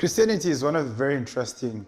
Christianity is one of the very interesting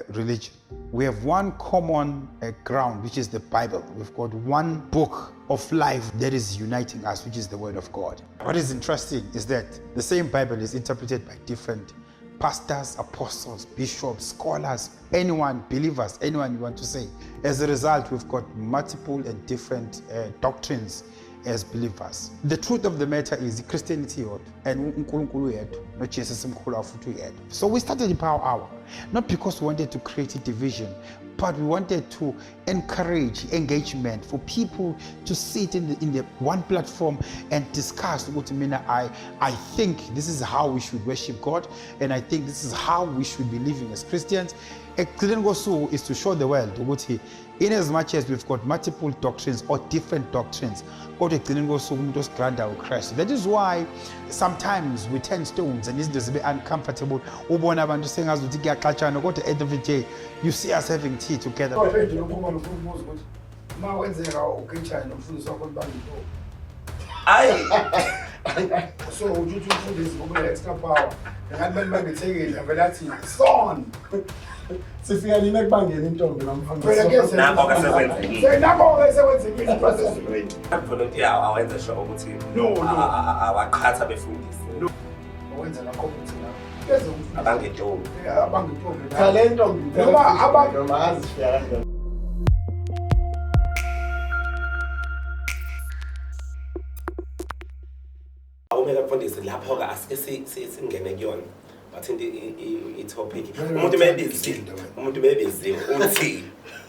religion. We have one common ground, which is the Bible. We've got one book of life that is uniting us, which is the Word of God. What is interesting is that the same Bible is interpreted by different pastors, apostles, bishops, scholars, anyone, believers, anyone you want to say. As a result, we've got multiple and different doctrines as believers. The truth of the matter is Christianity yodwa and uNkulunkulu yedwa noJesu simkhulu futhi uyedwa. So we started the Power Hour not because we wanted to create a division, but we wanted to encourage engagement for people to sit in the one platform and discuss ukuthi mina I think this is how we should worship God, and I think this is how we should be living as Christians. Ekugcineni kosuku is to show the world ukuthi in as much as we've got multiple doctrines or different doctrines, kodwa ekugcineni kosuku umuntu osigranda uChrist. That is why sometimes we turn stones and izinto zibe uncomfortable, ubona abantu sengazi ukuthi kuyaxatshana, kodwa at the end of the day you see us having tea together. Waphendula uphuma nokubuza ukuthi uma kwenzeka ugitshayo nomfundisi wakho nibanga intombi. Ayi. So uthi umfundisi ngoba extra power. Ngathi bantu bangethekile vele athi son. Sifika nini ekubangeni intombi Phela nomfundisi? kuyenzeka. Nakho-ke sekwenzekile. Senakho-ke sekwenzekile basezulwini. Volunteer awenze sure ukuthi No. awaqhatha befundisi. Owenza la corporate la. Kuyenzeka umfundisi. Abangentombi. Abangentombi. Cha, le ntombi Noma noma azifika kanjani. Awumele mfundisi, lapho-ke asike singene kuyona, wathinta i-topic. Umuntu mebiziwe, umuntu mebiziwe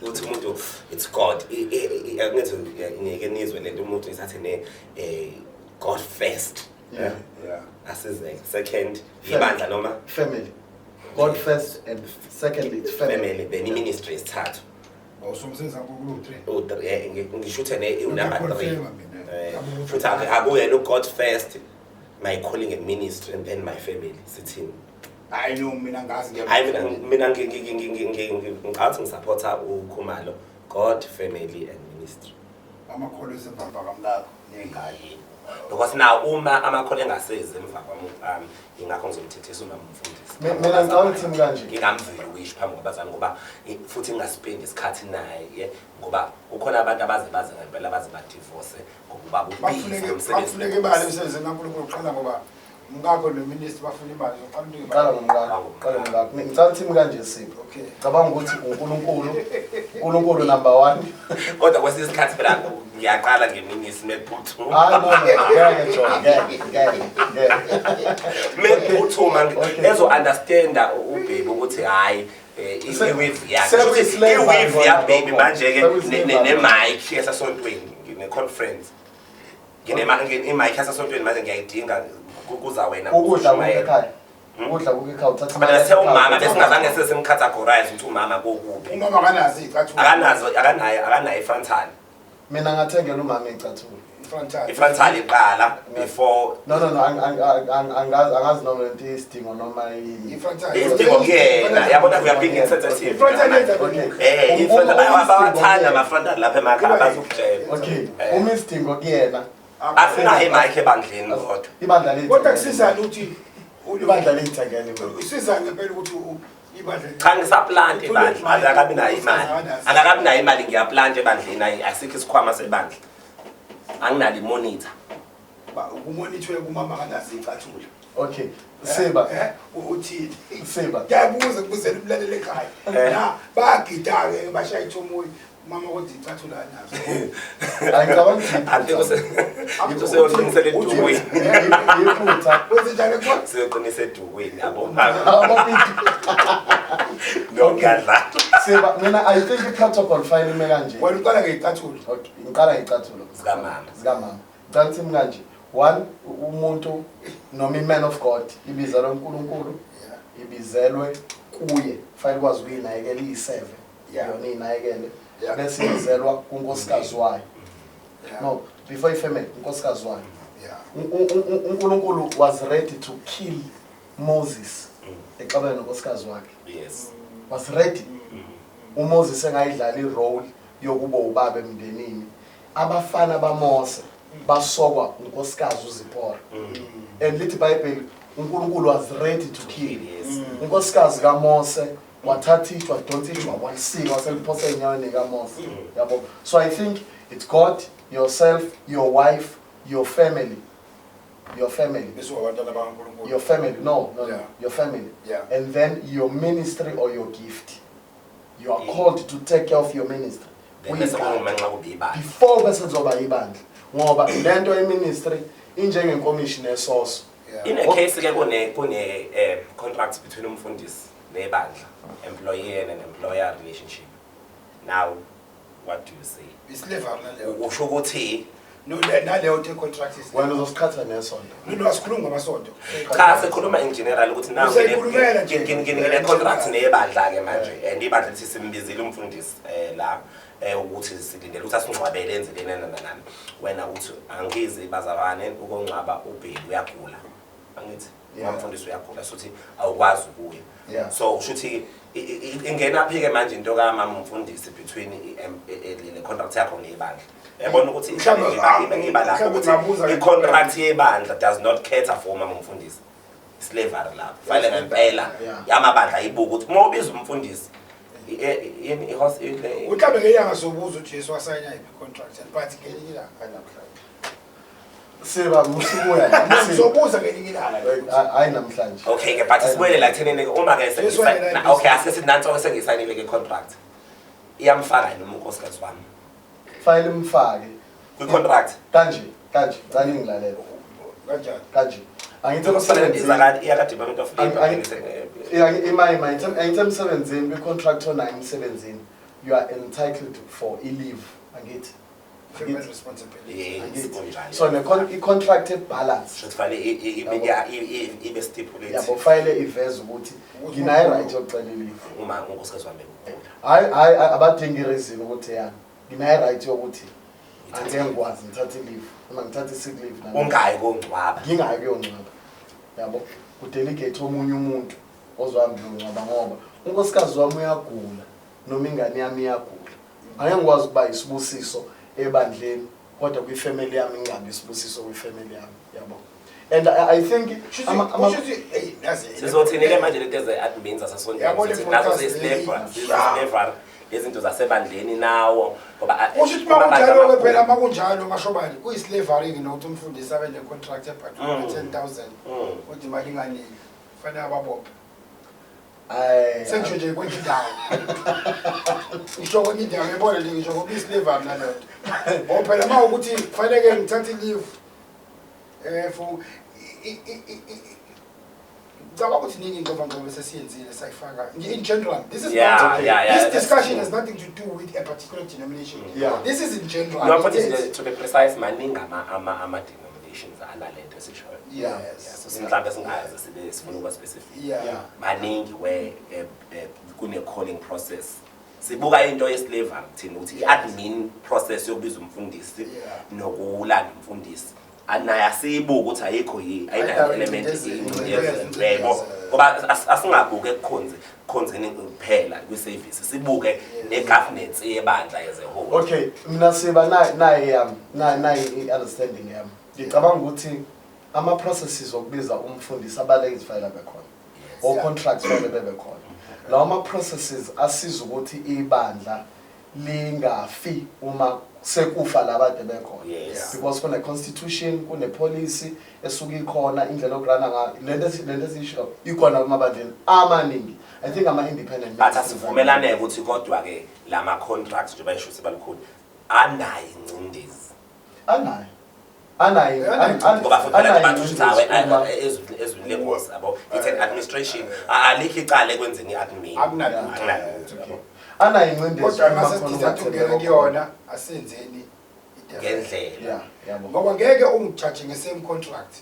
uthi umuntu it's God. Angithi ngeke nizwe lento, umuntu isathe ne God first. Asizeke second ibandla noma Family. God first and secondly it's family. Family, then i-ministry isithathu. Awusumsebenzi kaNkulunkulu u-three. U-three, ngishuthe ne unumber 3. Ngiyaconfirma mina. Futhi akuyena u-God first, my calling and ministry, and then my family, sithini? Hayi no, mina ngazi. Hayi, mina ngicathi ngisupporta uKhumalo, God, family and ministry. Amakholo esemva kamlakho ney'ngane. Because now uma amakholo engasezi emva kwami, ingakho ngizomthethisa uma umfundisi. Mina ngicabanga ukuthi kanje. Ngingamveli ukuyisho phambi kwabazali ngoba futhi ngingaspendi isikhathi naye, ngoba kukhona abantu abaze baze ngempela baze badivorce ngokuba ubusy nomsebenzi. Bafuneka imali emsebenzini kaNkulunkulu kuqala, ngoba umkakho nominister bafuna imali, zoqala unike imali. Qala ngomkakho, qala ngomkakho. Ngicabanga ukuthi kanje, Sipho. Okay. Cabanga ukuthi uNkulunkulu, uNkulunkulu number 1. Kodwa kwesinye isikhathi phela ngiyaqala ngeministry mephuthuma. Hayi no, ngeke John, ngeke, ngeke, ngeke. Mephuthuma Okay. ezo understanda ubaby ukuthi hayi, iweave yakhe. Sekuyi-slave Iweave ya manje baby lokho. manje ke Sekuyi-slave ne manje. mic yasasontweni, ngine conference. Ngine i-mic yasasontweni manje ngiyayidinga, kuza wena Ukudla uzoshumayela. kuke ekhaya. Ukudla kuke ekhaya uthatha Phela imali se umama ekhaya. besingazange sesimcategorize ukuthi umama kokuphi. Umama akanazo iy'cathulo. Akanazo, akanayo ifrontal. Mina ngathengela umama iy'cathulo. I-frontal. I-frontal iqala before. No, angazi noma lento iyisidingo noma I-frontal. Isidingo kuyena, yabona, we are being insensitive. I-frontal yenza Okay. I-frontal bayawathanda Uma ama-frontal lapha emakhaya, bazokutshela. Okay, uma isidingo kuyena. Asinayo imic ebandleni kodwa. Ibandla lethu. Kodwa kusizani ukuthi Ibandla liyithengele mina. Isizani ngempela ukuthi ibandla Cha, ngisaplanta ibandla, akakabi nayo imali. Akakabi nayo imali, ngiyaplanta ebandleni, asikho isikhwama sebandla. Anginalo imonitor. Kumonithwe kumama akanazo iy'cathulo. Okay, Siba. Uthini? Siba. Ngiyabuza, kubuzela umlaleli ekhaya. Na bayagida-ke, bashaya ithomoyi. Mama kodwa iy'cathulo anazo. Angicabangi ukuthi I think useyoqinisela edukwini. Iphutha. Kwenze njani kuthiwa? Seyoqinisa edukwini yabo. Amapiti. No, ngiyadlala. Siba, mina I think i-protocol file ime kanje. Wena uqala ngey'cathulo. Okay, ngiqala ngey'cathulo. Zikamama. Zikamama. Ngicela ukuthi imi kanje. One, umuntu noma i-man of God ibizelwe uNkulunkulu, ibizelwe kuye. Fanele ukwazi ukuyinakekela iyi-7. Yona iyinakekele. Bese ibizelwa kunkosikazi wayo. No, before ifamily, unkosikazi wayo. uNkulunkulu was ready to kill Moses exabene nonkosikazi wakhe. Was ready. uMoses engayidlala irole yokuba ubaba emndenini. Abafana baMose basokwa unkosikazi uZipora. And lithi iBhayibheli uNkulunkulu was ready to kill. Yes. Unkosikazi kaMose wathatha ijwa, wadonsa ijwa, walisika, waseliphosa ey'nyaweni kaMose, yabo. So I think it's God, yourself, your wife, your family, your family. Bese wabantwana bakaNkulunkulu. Your family, no, your family. And then your ministry or your gift. You are called to take care of your ministry. Then bese Uyigade. kuwumanxa kube ibandla. Before bese kuzoba ibandla, ngoba lento yeministry injengenkomishi nesoso. In a case ke kune contract between umfundisi nebandla, employee and an employer relationship. Now what do you say? Islavery naleyo. Usho ukuthi No, naleyo nto contract is. Wena uzosiqhatha nesonto. No, asikhulumi ngamasonto. Cha, sikhuluma in general ukuthi now Usayikhulumela nje. ngine contract nebandla ke manje, and ibandla lithi simbizile umfundisi la ukuthi silindele ukuthi asingcwabele endleleni nani. Wena uthi angizi bazalwane ukongcwaba uBheki uyagula. Angithi umfundisi uyagula, sothi awukwazi ukuya. So usho ukuthi ingena phi ke manje into kamama umfundisi between le contract yakho nebandla. Yabona ukuthi Mhlawumbe, iba lapho mhlawumbe ukuthi ngabuza ke- i-contract yebandla does not cater for mama umfundisi. Slavery lapho. Fanele ngempela yamabandla ayibuka ukuthi uma ubiza umfundisi yini i-host Mhlawumbe ngenyanga sobuza uJesu wasayina yiphi contract, but ngelinye ilanga namhlanje. Siba musukuya. Sobuza ngelinye ilanga. Hayi namhlanje. Okay ke, but sibuyele la kuthenini uma ke Jesu wayena okay, asike nanso ke sengisayinile ke contract. Iyamfaka yini unkosikazi wami? Fayile imfake. Kwi contract. Kanje, kanje, ngicela ngilalela. Kanjani? Kanje. Angithi Kufanele emsebenzini. iya ka Department of Labor. Angithi emsebenzini kwi contract onayo emsebenzini, you are entitled for a leave, angithi. Family responsibility. Yes, Angithi. kunjalo. So ne i-contract balance. Should fanele ibe stipulate. Yabo, fayile iveze ukuthi Ukuthi nginayo umuntu- right yokucela i-leave. Uma unkosikazi wami egula. Hayi, hayi, abadingi reason ukuthi yani nginayo right yokuthi angeke ngikwazi ngithathe i-leave noma ngithathe i-sick leave nami. Ungayi kongcwaba. Ngingayi kuyongcwaba. Yabo, udelegate omunye umuntu ozohamba uyongcwaba ngoba unkosikazi wami uyagula noma ingane yami iyagula. Angeke ngikwazi ukuba isibusiso ebandleni kodwa kwifamily yami ngingabi isibusiso kwifamily yami, yabo. And I think Kusho ukuthi, hey, nazi. Sizothini ke manje lento ze-admin zasesontweni? Yabo, le Sithi nazo podcast ziyi-slavery, le- ziyi-slavery, lezinto zasebandleni nawo ngoba Kusho ukuthi amabandla makunjalo-ke amakhulu. phela, makunjalo mashobani kuyi-slavery-ke nokuthi umfundisi abe ne-contract ebhadala 10 000 kodwa imali inganeli, kufanele ababophe. Ayi, Sengisho nje kwenye indawo, ngisho kwenye indawo, yabona nje, ngisho kuyi-slavery naleyo nto, ngoba phela uma ukuthi kufanele ngithathe i-leave for ngicabanga ukuthi ningi ingxovangxovo sesiyenzile sayifaka in general. This is not this discussion has nothing to do with a particular denomination. This is in general. No, mfundisi, to be precise, maningi ama-denominations analento esishoyo. Yes. Yeah, so mhlawumbe singaze sibe sifuna ukuba specific. Maningi where kune-calling process. Sibuka into ye-slavery thina ukuthi i-admin process yokubiza umfundisi nokulanda umfundisi. Anaye asiyibuka ukuthi ayikho ayinayo Ayinayo element ingcindezi, ingcindezi, ingcindezi. yebo. Ngoba asingabuki ekukhonzeni kuphela kwi-service, sibuke ne-governance yebandla as a whole. Okay, mina siba nayi yami, nayi i-understanding yami. Ngicabanga ukuthi ama-processes okubiza umfundisi abaleke izifayela bekhona. O contracts fanele bebe khona. Lawo ma-processes asiza ukuthi ibandla lingafi uma sekufa labade bekhona. Because kune constitution, kune policy esuke ikhona, indlela yokurana ngayo. Lento esiyisho ikhona kumabandleni amaningi. I think ama independent But ministries asivumelane ukuthi kodwa ke lama contracts njengoba esho sibalukhulu anayo ingcindezi. Anayo. Anayo. Ngoba futhi phela Anayo bathi ukuthi hawe ingcindezi uma- ezwini lenkosi yabo, it's an administration, alikho icala ekwenzeni i-admin. Akunalutho. Akunalutho, yabo. Anayo ingcindezi Kodwa uma uma khona sesithatha ungene ungathembeka kuyona, asenzeni ngendlela. Yeah, yabo. Ngoba ngeke ungijaje nge-same contract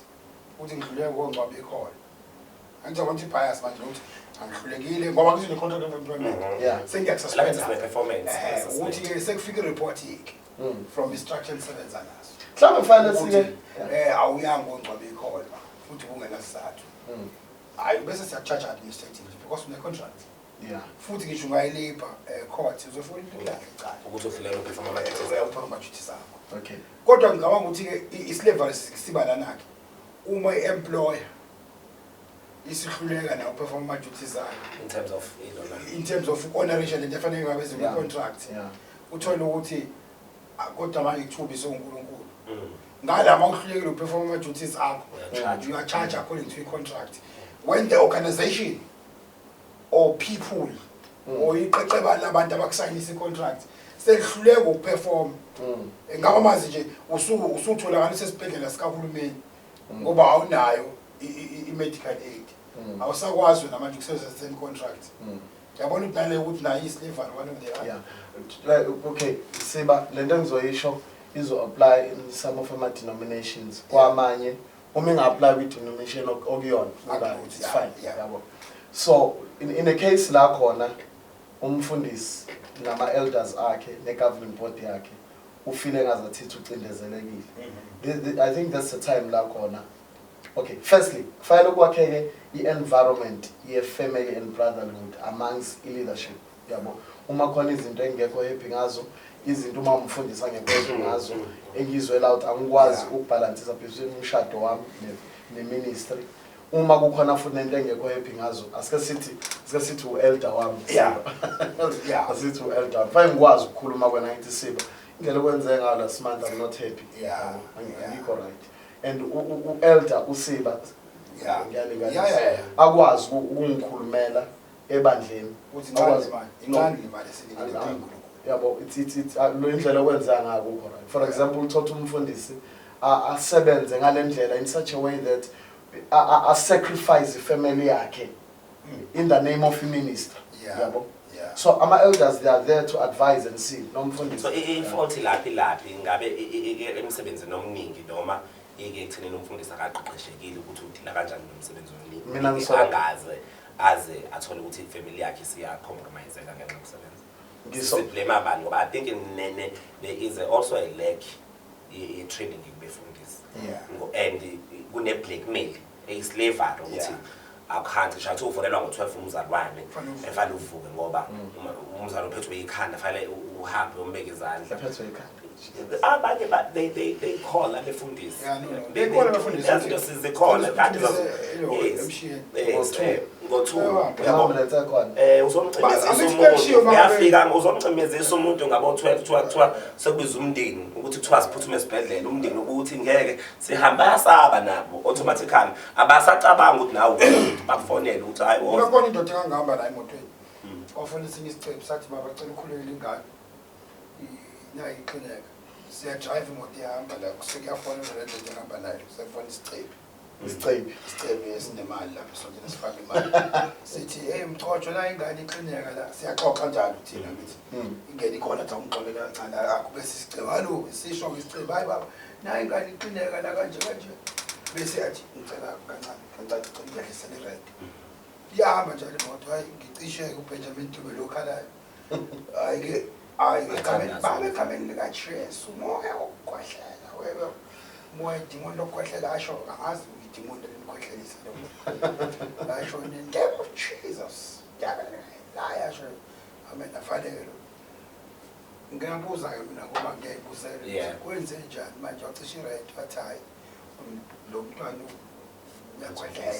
ukuthi ngidluleke kongcwaba ikhona. Angizobona ukuthi bias manje ukuthi angihlulekile ngoba ngithi ne-contract of employment. Sengiyakususpenda. Lapha sine-performance. Ukuthi-ke sekufika i-report-ke from i-structure elisebenza naso. Mhlawumbe kufanele Ukuthi, sike awuyanga ongcwaba ikhona futhi kungenasizathu. Hayi, bese siyakucharge administratively because une-contract. Futhi ngisho ungayilipha court, uzofuna into yakhe icala. Ukuthi uhluleke ukuperforma ama-duties. Uyaperforma ama-duties akho. Kodwa ngicabanga ukuthi-ke i-slavery siba lana-ke uma i-employer Isihluleka nayo perform ama duties ayo In terms of ilona. In terms of honoration lento efanele ngabe zikwi contract. Uthole ukuthi ah, kodwa manje kuthubi soNkulunkulu. Ngala mawuhlulekile uperform ama duties akho, Uyacharge. you are charged according to i-contract. When the organization or people or iqeqeba labantu abakusayinisa i-contract selihluleka ukuperform, ngaba mazi nje usutholakala usesibhedlela sikahulumeni ngoba awunayo i-medical aid, awusakwazi wena manje ukusebenzisa the same contract. Yabona ukuthi nale ukuthi nayo i-slavery, one of the other. Yeah. Like, okay, siba lento engizoyisho izo apply in some of ama denominations. Kwamanye uma inga-apply kwi-denomination okuyona, Akuthi, it's fine. Yabo. So in a case la khona umfundisi nama elders akhe ne governing board yakhe ufile ngazathi ucindezelekile. I think that's the time la khona. Okay, firstly, kufanele kwakheke i-environment ye-family and brotherhood amongst i-leadership. Yabo. Uma khona izinto engekho happy ngazo, izinto uma umfundisi angekho happy ngazo, engizwela ukuthi angikwazi ukubhalansisa between umshado wami ne-ministry. Uma kukhona futhi nento engekho happy ngazo, asike sithi u-elder wami. Asithi u-elder wami. Fanele ngikwazi ukukhuluma kwena ngithi, "Siba, indlela okwenzeka ngayo last month, I'm not happy." Yabo, angikho right. And u-elder uSiba ngiyalinganisa. Akwazi ukungikhulumela ebandleni. Uthi incane Akwazi- imali, incane imali esinikele uNkulunkulu. Yabo, it's lo indlela okwenzeka ngayo kukho right. For example, uthatha umfundisi asebenze ngale ndlela in such a way that a sacrifice ifamily yakhe in the name of ministry. Yabo. So ama elders, they are there to advise and see nomfundisi. So i-fault laphi ngabe emsebenzini omningi noma ike ekuthenini umfundisi akaqeqeshekile ukuthi udila kanjani nomsebenzi omningi? Mina ngisola- Angaze aze athole ukuthi ifamily yakhe siya-compromiseka ngenxa yokusebenza. Siblame abani? Ngoba I think nene there is also a lack ye-training kubefundisi. And kune-blackmail eyi-slavery ukuthi akuhanti ngisho athi ufonelwa ngo-12 umzalwane, Kufanele uvuke. efanele uvuke ngoba umzalwane uphethwe yikhanda, fanele uhambe umbeke izandla. Ephethwe ikhanda. Abanye they call abefundisi. Yeah, no. They call abefundisi. Lezinto sizikhona kanti Umfundisi, yes. emshiyeni. Yes, Ngo-two. ngo-2. Yeah. Ambulance ekhona. Uzomcimezisa Angithi umuntu kuyashiwo uma ngabe- uyafika uzomcimezisa umuntu ngabo-12, kuthiwa sekubiza umndeni ukuthi kuthiwa siphuthume esibhedlela, umndeni ukuthi ngeke sihambe, bayasaba nabo automatically, abasacabanga ukuthi nawe bakufonele ukuthi hayi, woza. Mina khona indoda engangihamba nayo emotweni. Wafona esinye isicebu sathi, "Baba, cela ukhulekele ingane. Nayi ixineka." Siyadrayiva, imoto iyahamba la, sekuyafonelwa le ndoda engihamba nayo, sekufona isicebi. Isicebi. Isicebi esinemali lapho esontweni esifaka imali. Sithi, "Hey mchotsho, la ingane ixineka la." Siyaxoxa njalo thina ngithi. Ingene ikhona athi awungixolela kancane akho bese isicebi. Halo, sisho isicebi, "Hayi baba, nayi ingane ixineka la kanje kanje." Bese athi, "Ngicela kancane, kancane, ngicela ungehlisele irenti." Iyahamba njalo imoto, hayi ngicishe uBenjamin Dube lo khalayo. Hayi ke, hayi egameni baba, egameni likaJesu, umoya wokukhwehlela, wewe moya idimoni lokukhwehlela, asho angazi idimoni lelikhwehlelisa lo. Asho, "In the name of Jesus." La yasho amen, avaleke lo. Ngiyabuza-ke mina ngoba ngiyayibuzela kwenze njani manje wacisha irenti, wathi hayi lo mntwana uyakhwehlela,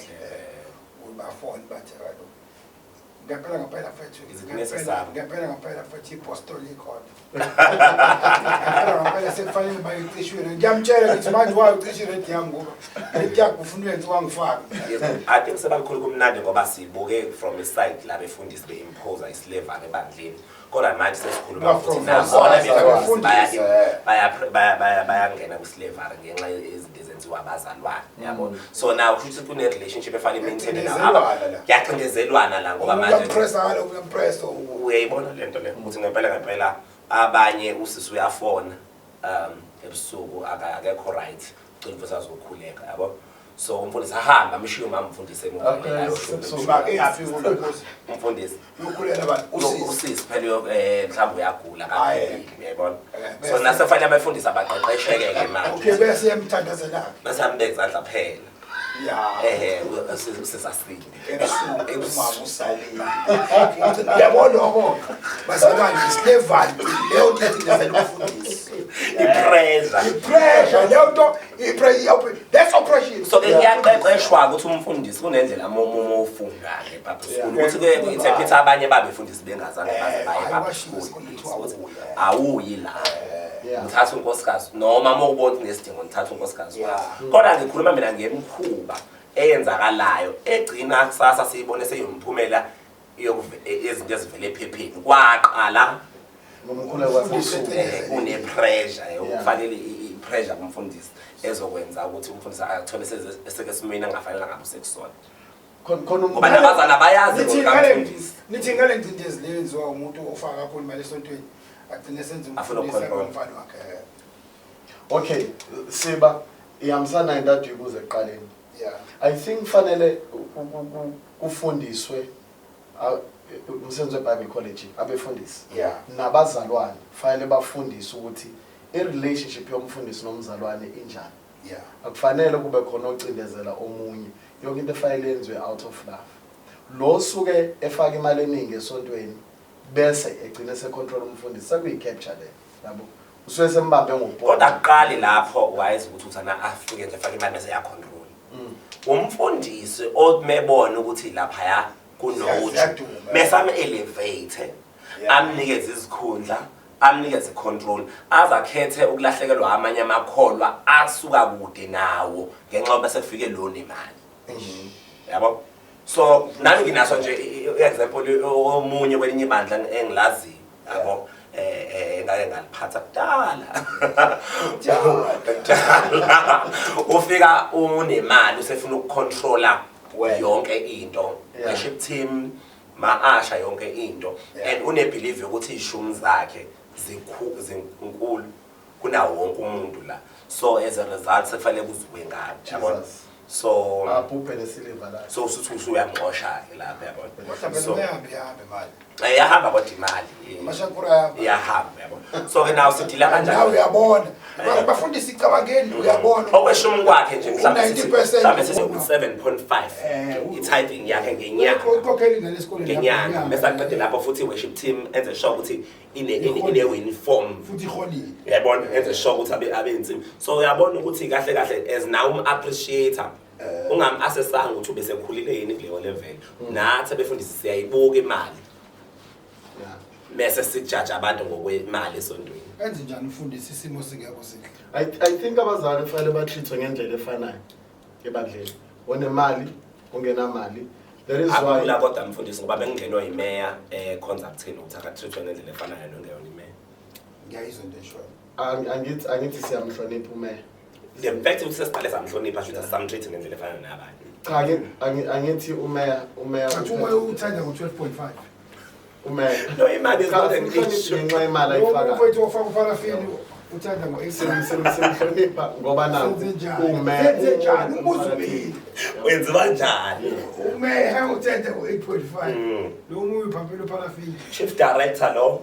bafoni bathi kaloku ngempela ngempela mfethu. Is it Ngempela necessary? Ngempela ngempela mfethu, ipostoli ikhona ngempela ngempela, sekufanele bayicishwe. Ngiyamtshela ngithi manje wayocisha iredi yami ngoba iredi yakho ufuna uyenze wangifaka. Yes, I think sebakhulu kumnandi ngoba sibuke from iside la befundisi be-impose islavery ebandleni, kodwa manje sesikhuluma Ba ukuthi from nabona the befundisi abafundisi, bayangena kwi-slavery ngenxa yezinto ezenziwa abazalwane, yabo. So now kusho ukuthi kune-relationship efana i-maintain. Kuyacindezelwana la. Kuyacindezelwana la ngoba manje Uyampressa kaloku, uyampressa. Uyayibona le nto le ukuthi ngempela ngempela abanye usisi uyafona ebusuku, akekho right, ucela umfundisi azokhuleka, yabo. So umfundisi ahambe amshiye umama umfundisi emuva. Okay, sebusuku. Eyaphi kulo nkosi? Umfundisi. Uyokhulela abantu usisi? Usisi phela mhlawumbe uyagula Hhayi. kakhulu, uyayibona. Eh, So bese- nasefanele abefundisi abaqeqesheke-ke manje. Okay, bese yamthandazela. Bese ambeka izandla phela. Ehe, usisi asinde. Ebusuku umama usalile, yabo, lokho bazalwane islavery leyo nto icindezela umfundisi. I-pressure. I-pressure leyo nto, i-pressure, that's oppression. So So ke kuyaqeqeshwa ukuthi umfundisi kunendlela uma ufunda ke Bible school ukuthi ke interpret abanye babefundisi bengazange baze baye Bible school ukuthi awuyi la. Ngithatha unkosikazi noma uma ubona kunesidingo ngithatha unkosikazi wakho. Kodwa ngikhuluma mina ngemikhuba eyenzakalayo egcina kusasa siyibone seyomphumela yezinto ezivele ephepheni. Kwaqala ngomkhuleko wasebusuku kune-pressure yokufanele i-pressure kumfundisi ezokwenza ukuthi umfundisi athole esekesimweni angafanele ngabe usekusona. Khona Ngoba nabazali abayazi Nithi ngokamfundisi. Nithi ngale ngcindezi le yenziwa umuntu ofaka kakhulu imali esontweni agcine senza Afuna umfundisi ukucontrol. umfana wakhe. Okay, siba ihambisana into ade uyibuze ekuqaleni. Yeah. I think fanele kufundiswe umsebenzi weBible College abefundisi. Yeah. Nabazalwane fanele bafundiswe ukuthi i-relationship yomfundisi nomzalwane injani. Yeah. Akufanele kube khona ocindezela omunye. Yonke into efanele yenziwe out of love. Lo suke efaka imali eningi esontweni bese egcine secontrol umfundisi sekuyi-capture le yabo. Usuke sembambe ngobhola. Kodwa kuqali lapho wayezi ukuthi uthana afike nje afake imali bese yacontrol. Umfundisi omebona ukuthi laphaya kunoju Ziyaduma. bese am-elevate Yeah. amnikeze izikhundla amnikeze control azakhethe ukulahlekelwa amanye amakholwa asuka kude nawo ngenxa yokuba sekufike lo nemali. Yabo? So nami nginaso nje i-example omunye kwelinye ibandla engilaziyo yabo engake ngaliphatha kudala. Kudala. Ufika unemali usefuna ukucontrola yonke into. Worship team ma-asha yonke into and une-belief yokuthi iy'shumi zakhe zinkulu kunawo wonke umuntu la. So as a result sekufanele kuzuke ngayo yabona. So abhubhe nesiliva lakhe. So usuthi usuyamxosha ke lapha yabona. Kodwa phela uyahambe ihambe imali. Iyahamba kodwa imali. Amashankura ayahamba. Iyahamba yabona. So ke naw sidila kanjani? Nawe uyabona. Bafundisi icabangeni uyabona. Okweshumi kwakhe nje mhlawumbe sithi 90% mhlawumbe sithi u-7.5 i-tithing yakhe ngenyanga. Ukhokhela ingane esikoleni Ngenyanga bese aqede lapho futhi worship team enze sure ukuthi ine uniform futhi iholile. Uyabona enze sure ukuthi abe insimbi. So uyabona ukuthi kahle kahle as now um-appreciator ungam-assessanga ukuthi ubesekhulile yini kuleyo level. Nathi abefundisi siyayibuka imali. Bese sijaja abantu ngokwemali esontweni. Enze njani umfundisi isimo singekho sihle? I think abazali kufanele batreatwe ngendlela efanayo ebandleni. Onemali, ongenamali. There is why Akula kodwa mfundisi ngoba bengingenwa yimeya ekhonza kuthina ukuthi akatreatwe ngendlela efanayo nongeyona imeya. Ngiyayizwa into eshoyo. Angithi siyamhlonipha umeya. The fact ukuthi sesiqale samhlonipha shuthi asisamtreat ngendlela efanayo nabanye. Cha angithi umeya Athi umoya uthanda ngo-12.5. Umeya. No, imali is not an Cha, issue. ngenxa yemali ayifakayo. Umfowethu ofaka uparafini uthanda ngo-8. Simhlonipha ngoba nakhu Senze njani? umeya. Senze njani? Umbuzo umile. Wenziwa njani? Umeya uthanda ngo-8.5. Lo munye uphaphela uparafini. Chief director lo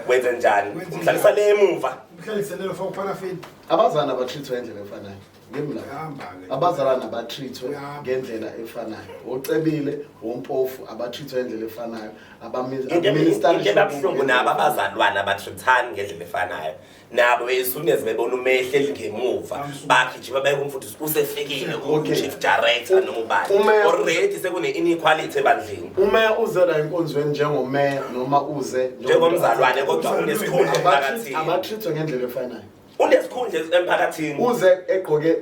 wenze njani? Wenze Umhlalisa le emuva. Umhlalise lelo faka uparafini. Abazali abatreatwe ngendlela efanayo. Ngimla. Uyahamba-ke. Abazalwane abatreatwe Uyahamba. ngendlela efanayo. Ocebile, wompofu abatreatwe ngendlela efanayo. Into Abaminister ebabuhlungu nabo abazalwane abatreatani ngendlela efanayo. Nabo as bebona umehleli ngemuva bagijima beke umfundisi usefikile Okay. ku-chief director noma ubani. Already sekune inequality ebandleni. Umeya uze la enkonzweni njengomeya noma uze Njengomzalwane kodwa unesikhundla emphakathini. Abatreatwe ngendlela efanayo. Unesikhundla emphakathini. Uze egqoke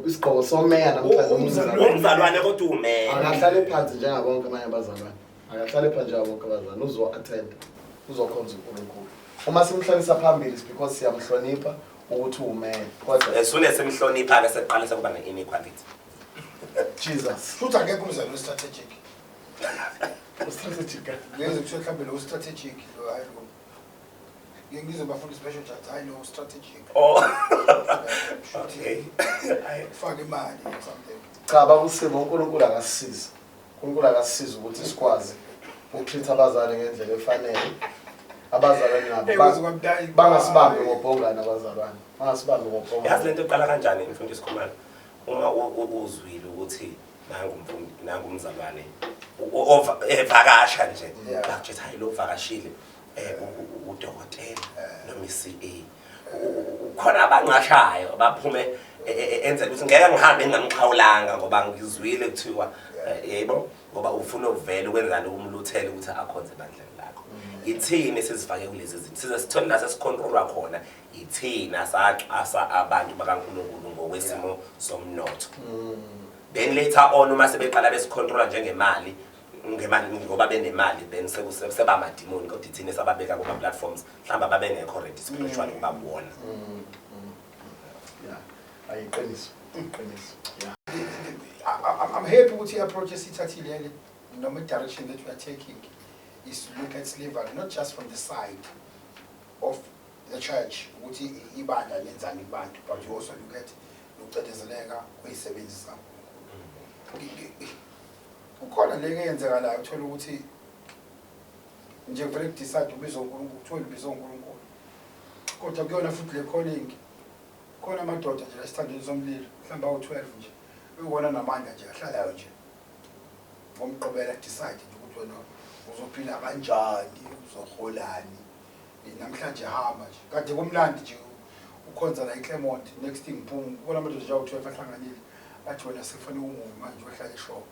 isigqoko someya namhlanje umzalwane. Umzalwane kodwa umeya. Akahlale phansi njengabonke abanye abazalwane. Akahlale phansi njengabonke abazalwane. Uzo-attend. Uzokhonza uNkulunkulu. Uma simhlalisa phambili is because siyamhlonipha ukuthi uwumeya. Kodwa As soon as simhlonipha ke seqale sekuba ne-inequality. Jesus. Futhi akekho umzalwane o-strategic. U-strategic. Ngeze kuthiwe mhlawumbe lo strategic lo hayi lo. Ngeke ngizwe bafundisi besho nje hayi lo strategic. Oh. Shuthi Okay. Hayi. ufake imali or something. Cha bakusimo uNkulunkulu akasisize. uNkulunkulu akasisize ukuthi sikwazi ukutreat abazali ngendlela efanele. Abazalwane nabo Hey, kwaze kwamdala. bangasibambi ngobhongane abazalwane. Bangasibambi ngobhongane. Yazi lento iqala kanjani mfundisi Khumalo? Uma uzwile ukuthi nangu umfundi, nangu umzalwane, evakasha nje. Bakuthi hayi lo uvakashile, udokotela noma i-CA. Khona abanqashayo baphume Enzela ukuthi ngeke ngihambe ngingamxhawulanga ngoba ngizwile kuthiwa yebo, ngoba ufuna ukuvela ukwenzani, umluthele ukuthi akhonze ebandleni lakho. Ithini sizifake kulezi zinto, size sithole la sesicontrolwa khona ithina saxhasa abantu bakaNkulunkulu ngokwesimo somnotho. Then later on uma sebeqala besicontrola njengemali, ngemali, ngoba benemali, then seba amadimoni, kodwa ithina sababeka kuma platforms mhlawumbe ababengekho ready spiritually ukubabona. Yeah, ayiqiniso, iqiniso, yeah. I'm happy ukuthi i-approach esiyithathile le noma i-direction that we are taking is to look at slavery not just from the side of the church, ukuthi ibandla lenzani kubantu, but you also look at nokucindezeleka kwey'sebenzi zikaNkulunkulu. Kukhona le eyenzekalayo, uthola ukuthi nje kuvele kudecide ubizwa uNkulunkulu, kuthiwe ubizwa uNkulunkulu, kodwa kuyona futhi le calling khona amadoda nje la esithandweni somlilo, mhlawumbe awu-12 nje, uyiwona namandla nje ahlalayo nje ngoMgqibela, decide nje ukuthi wena uzophila kanjani, uzoholani. Namhlanje hamba nje, kade kumnandi nje ukhonza la eClermont, next thing boom, kubona amadoda nje awu-12 ahlanganile, athi wena sekufanele umuve manje uyohlala eshop.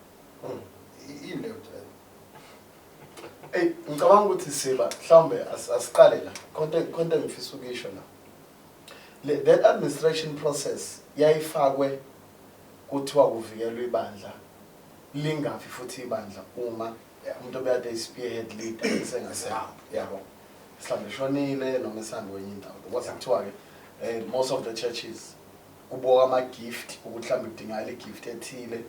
Yini leyo nto leyo? Ey, ngicabanga ukuthi siba mhlawumbe asiqale la. Konke engifisa ukuyisho la. Le that administration process yayifakwe kuthiwa kuvikelwa ibandla lingafi, futhi ibandla uma umuntu obekade eyi-spearhead leader esengasekho, yabo, mhlawumbe eshonile noma esehambe kwenye indawo. Kwase kuthiwa-ke most of the churches kubuka ama-gift ukuthi mhlawumbe kudingakala i-gift ethile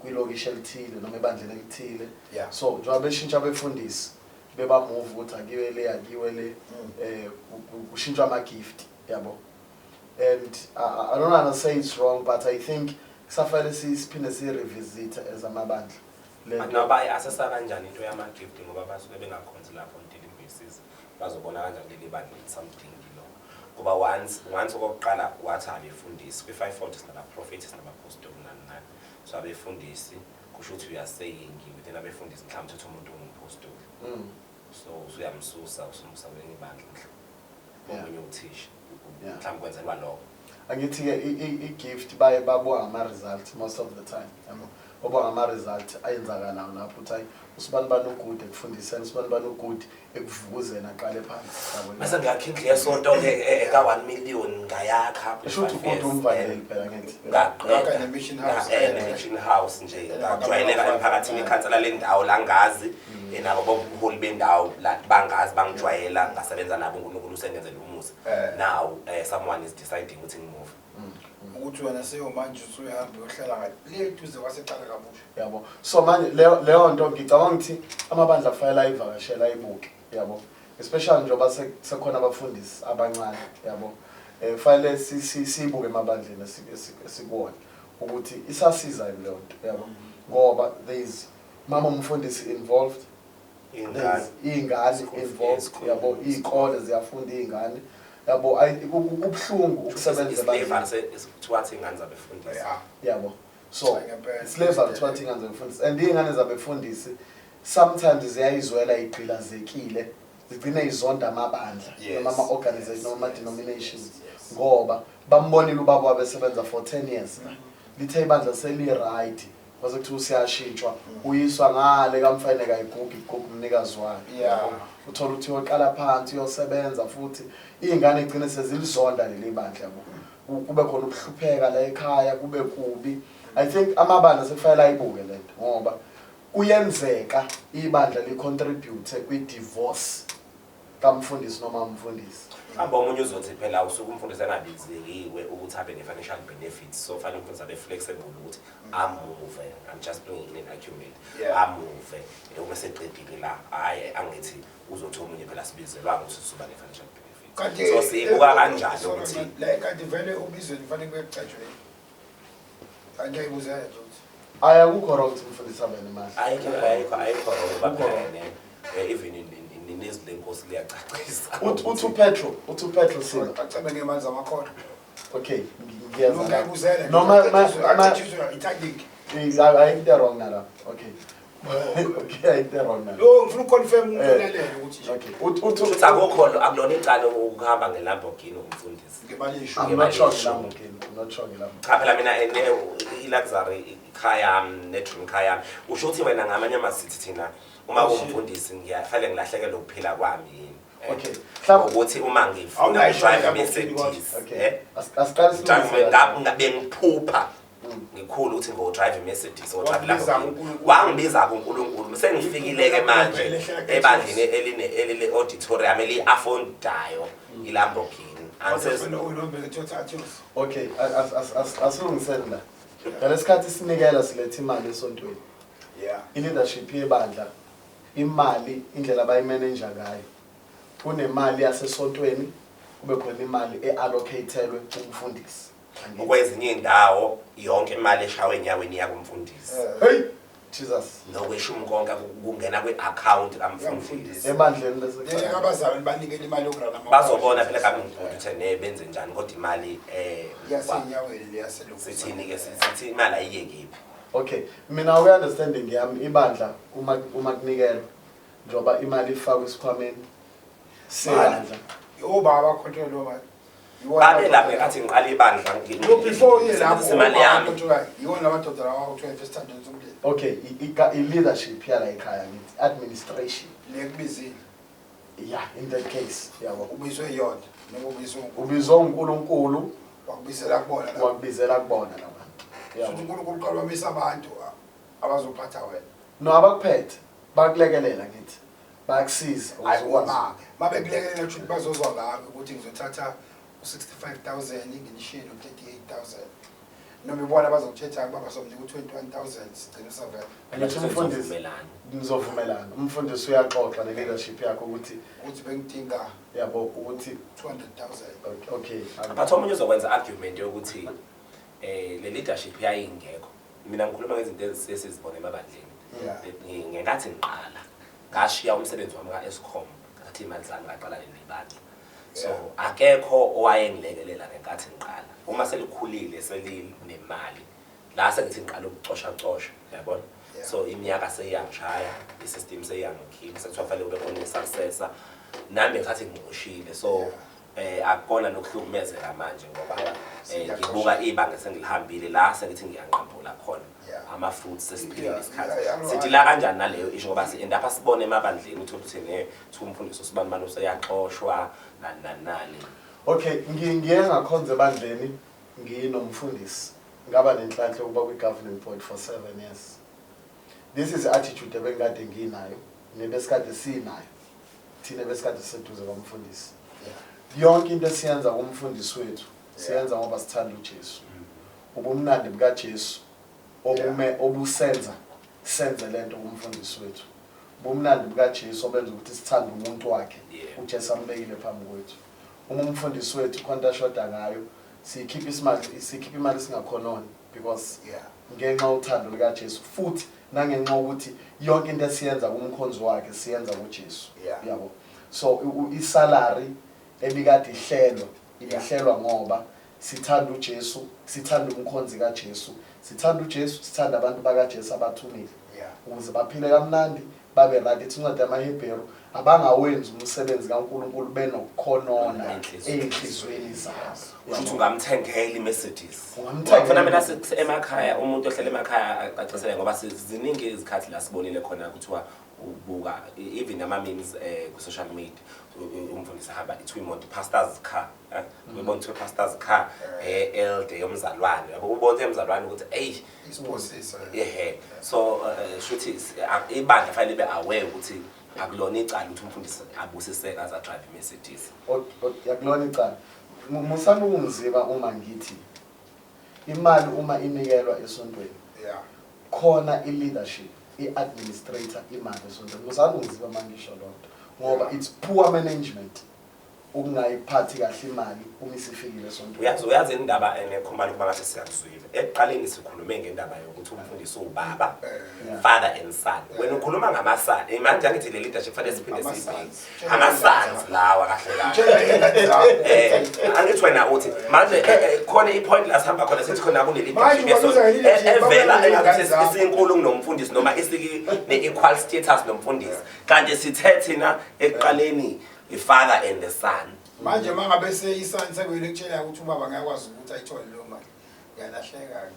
kwilokishi elithile noma ebandleni elithile. So njengoba beshintsha abefundisi, bebamove ukuthi akiwe le, akiwe le, kushintshwa ama-gift, yabo. And I don't want to say it's wrong, but I think kusafanele siphinde siyi-revisit as amabandla le nto. Noma bayi-assessa kanjani into yama-gift, ngoba basuke bengakhonzi lapho on daily basis? Bazobona kanjani leli bandla something lokho? Ngoba once okokuqala wathi abefundisi kwi-five fold sinabaprofethi, sinabapostoli, nani nani, so abefundisi kusho ukuthi we are saying within abefundisi mhlawumbe uthatha umuntu ongumpostoli, so usuyamsusa, usumusa kwelinye ibandla mhlawumbe, omunye uthisha, mhlawumbe kwenzelwa lokho. Angithi-ke i-gift baye babuka ngama-result most of the time, yabo, babuka ngama-result ayenzakalayo lapho, ukuthi hayi, usibani bani ugood ekufundiseni, usibani bani ugood ekuvukuzeni, aqale phansi, yabo. Mase ngiyakha indlu yesonto-ke ka-1 million, ngayakha. Esho ukuthi ugood umvangeli phela, ngithi. Ngakha ne-mission house. Ne-mission house nje, ngajwayeleka emphakathini, ikhansela lendawo la ngazi, nabo bobuholi bendawo la bangazi, bangijwayela, ngasebenza nabo, uNkulunkulu usengenzela umusa. Now someone is deciding ukuthi ngimove. Ukuthi wena seyomanje usuyahamba uyohlala le eduze kwasecala kabusha. Yabo, so manje leyo nto ngicabanga ukuthi amabandla afanele ayivakashele, ayibuke, yabo, especially njengoba sekhona abafundisi abancane, yabo. Fanele siyibuke emabandleni esikuwona ukuthi isasiza yini leyo nto, yabo, ngoba there is mama umfundisi involved. Iy'ngane. There's iy'ngane School involved, fees, yabo, iy'kole ziyafunda iy'ngane, yabo. Kubuhlungu ukusebenza Islavery. ebandleni. Kuthiwa athi iy'ngane zabefundisi. Yabo, so Cha, ngempela. Slavery, kuthiwa athi iy'ngane zabefundisi, and iy'ngane zabefundisi sometimes ziyayizwela, igqilazekile, zigcine izonda amabandla noma ama-organization noma ama-denominations, ngoba bambonile ubaba wabo esebenza for 10 years la, lithe ibandla seli-right, kwase kuthiwa usiyashintshwa, uyiswa ngale kamfene, kayigugi igugu umnikazi wayo. Uthola ukuthi uyoqala phansi, uyosebenza futhi, iy'ngane igcine sezilizonda leli bandla, yabo. Kube khona ukuhlupheka la ekhaya, kube kubi. I think amabandla sekufanele ayibuke lento, ngoba kuyenzeka ibandla li-contribute kwi-divorce kamfundisi noma umfundisi. Mhlawumbe omunye uzothi phela usuke umfundisi engabizekiwe ukuthi abe ne-financial benefits, so fanele umfundisi abe flexible ukuthi amove. I'm just bringing in an argument. Amove uma eseqedile la, hhayi, angithi uzothi omunye phela sibizelwanga ukuthi sizoba ne-financial benefits. Kanti So siyibuka kanjani sorry, ukuthi man, la kanti vele ubizweni kufanele kube kucatshwe. Angiyayibuzela nje ukuthi Ayi, akukho wrong ukuthi umfundisi abe nemali. Ayikho, ayikho wrong. Akukho wrong. Baphene even nezwi lenkosi liyacacisa. Uthi uPetro sila Acabe ngemali zamakhono. Okay, ngiyeza. Ngiyayibuzela nje. Noma Acatshwe ithanking. Ayikho into wrong nalapho. Okay, ayikho into wrong nalapho. Lo ngifuna ukuconfirm umuntu olalele ukuthi nje Okay, uthi Ukuthi akukho, akulona icala ukuhamba ngeLamborghini umfundisi. Ngemali yeshumi. I'm not sure ngeLamborghini. I'm Not sure ke lapho. Cha, phela mina i-luxury ikhaya yami ne-dream car yami. Usho ukuthi wena ngamanye amasithi thina uma uwumfundisi ngiyafanele ngilahlekelwe ukuphila kwami yini? Okay. Mhlawumbe Ukuthi uma ngifuna Awunayo drive insurance Mercedes, okay. Asiqale drive silungise la. bengiphupha ngikhulu ukuthi ngo-drive i-Mercedes or drive Wakubiza Lamborghini. uNkulunkulu. Wangibiza kuNkulunkulu, sengifikile-ke manje Elehla ebandleni eline-auditorium eliyi-affordayo i-Lamborghini. Okay, asilungiseni la. Ngalesikhathi sinikela, siletha imali esontweni. I-leadership yebandla, imali indlela abayimanage ngayo. Kunemali yasesontweni, kube khona imali e-allocatelwe umfundisi. Angithi? Kwezinye iy'ndawo yonke imali eshawe enyaweni iya kumfundisi. Hey, Jesus. Nokweshumi konke kungena kwi-akhawunti kamfundisi. Ebandleni lasekhaya. Abazalwane banikela imali yokurana. Bazobona phela kamngqondo ukuthi ne benze njani, kodwa imali Yasenyaweni leyaselokhu. Sithini-ke, sithi imali ayiye kephi? Okay, mina uku-understanding yami, ibandla uma kunikelwa, njengoba imali ifakwe esikhwameni sebandla. Obaba bacontrol lo mali. Babe lapha ngenkathi ngiqala ibandla No, before uye lapho ngisebenzisa imali yami. Iwona amadoda lawa kuthiwa esithandweni somlilo. Okay, i-leadership yala ekhaya, ngithi administration. Le kubizile. Yeah, in that case, yabo. Ubizwe iyona noma ubizwe uNkulunkulu? Ubizwe uNkulunkulu. Wakubizela kubona la. Wakubizela kubona labantu. Futhi Yabo. uNkulunkulu uqala wamisa abantu abazophatha wena. No, abakuphethe bakulekelela, ngithi bayakusiza ukuze Hayi, ukwazi. ma bekulekelela kusho ukuthi bazozwa ngawe ukuthi ngizothatha u-65 000 nginishiye no-38 000, noma ibona bazokuthetha baba somnika u-21 000 sigcine usavela. Angithi umfundisi Sizovumelana. Nizovumelana. Umfundisi uyaxoxa ne-leadership yakho ukuthi ukuthi bengidinga yabo ukuthi 200 000. Okay. But omunye uzokwenza argument yokuthi le leadership yayingekho. Mina ngikhuluma ngezinto esizibona emabandleni. Ngenkathi ngiqala, ngashiya umsebenzi wami ka-Eskom, ngathatha iy'mali zami, ngaqala leli bandla. So akekho owayengilekelela ngenkathi ngiqala. Uma selikhulile, selinemali, la sengithi ngiqala ukucosha cosha, yabona? So iminyaka seyiyangishaya, i-system seyiyangikhipha, sekuthiwa fanele ube khona i-successor. Nami ngisathi ngimoshile, so akukona nokuhlukumezeka manje ngoba ngibuka ibanga sengilihambile la sengithi ngiyanqambula khona ama-fruits sesiphilile isikhathi. Sithi la kanjani naleyo isho, ngoba si-end up sibone emabandleni, uthole ukuthi ne kuthiwa umfundisi usibani bani useyaxoshwa, nani nani nani. Okay, ngiye ngakhonza ebandleni nginomfundisi, ngaba nenhlanhla yokuba kwi-governing board for 7 years. This is attitude ebengikade nginayo nebesikade sinayo thina besikade siseduze kwamfundisi. Yonke into esiyenza kumfundisi wethu siyenza ngoba sithanda uJesu, ubumnandi bukaJesu obume obusenza senze lento kumfundisi wethu, ubumnandi bukaJesu obenza ukuthi sithande umuntu wakhe uJesu ambekile phambi kwethu. Uma umfundisi wethu khona ashoda ngayo, siyikhipha isimali, sikhipha imali singakhononi because ngenxa yothando likaJesu, futhi nangenxa yokuthi yonke into esiyenza kumkhonzi wakhe siyenza kuJesu. Yabo, so isalary ebikade ihlelwa ibihlelwa ngoba sithanda uJesu, sithanda umkhonzi kaJesu, sithanda uJesu, sithanda abantu bakaJesu abathumile ukuze baphile kamnandi, babe right. Ithi incwadi yamaHebheru, abangawenzi umsebenzi kaNkulunkulu benokukhonona ey'nhliziyweni zabo. Usho ukuthi ungamthengela i-Mercedes? Ungamthengela. Funa mina emakhaya, umuntu ohlala emakhaya acacisele, ngoba ziningi izikhathi la sibonile khona kuthiwa ubuka even ama-memes ku-social media, umfundisi ahamba ithiwa imoto pastor's car, uyibona kuthiwa pastor's car, elder yomzalwane, yabo, ubona emzalwane ukuthi eyi Isiphosiso. Ehe, so shuthi ibandla fanele libe aware ukuthi akulona icala ukuthi umfundisi abusiseke aze adrive i-Mercedes. Akulona icala. Musani ukungiziba uma ngithi imali uma inikelwa esontweni, khona i-leadership i-administrator imali esontweni. Musani ukungiziba uma ngisho loo nto, ngoba it's poor management ukungayiphathi kahle imali uma isifikile esontweni. Uyazi indaba enekhomba ukuba ngathi siyakuzwile. Ekuqaleni sikhulume ngendaba yokuthi umfundisi uwubaba, father and son. Wena ukhuluma ngama-son. Manje angithi le leadership fanele siphinde Ama-sons. siyibheke. Ama-sons lawa kahle kahle. Tshela iy'ngane zakho. Angithi wena uthi manje khona i-point la sihamba khona, sithi khona kune Manje leadership ubabiza nge-leadership, evela babiza engathi ngey'ngane zakho. isinkulu kunomfundisi noma isiki ne-equal status nomfundisi, kanti sithe thina ekuqaleni i-father and the son. Manje uma ngabe seyisani sekuyile kutshela ukuthi ubaba ngiyakwazi ukuthi ayithole leyo mali, ngiyalahleka-ke.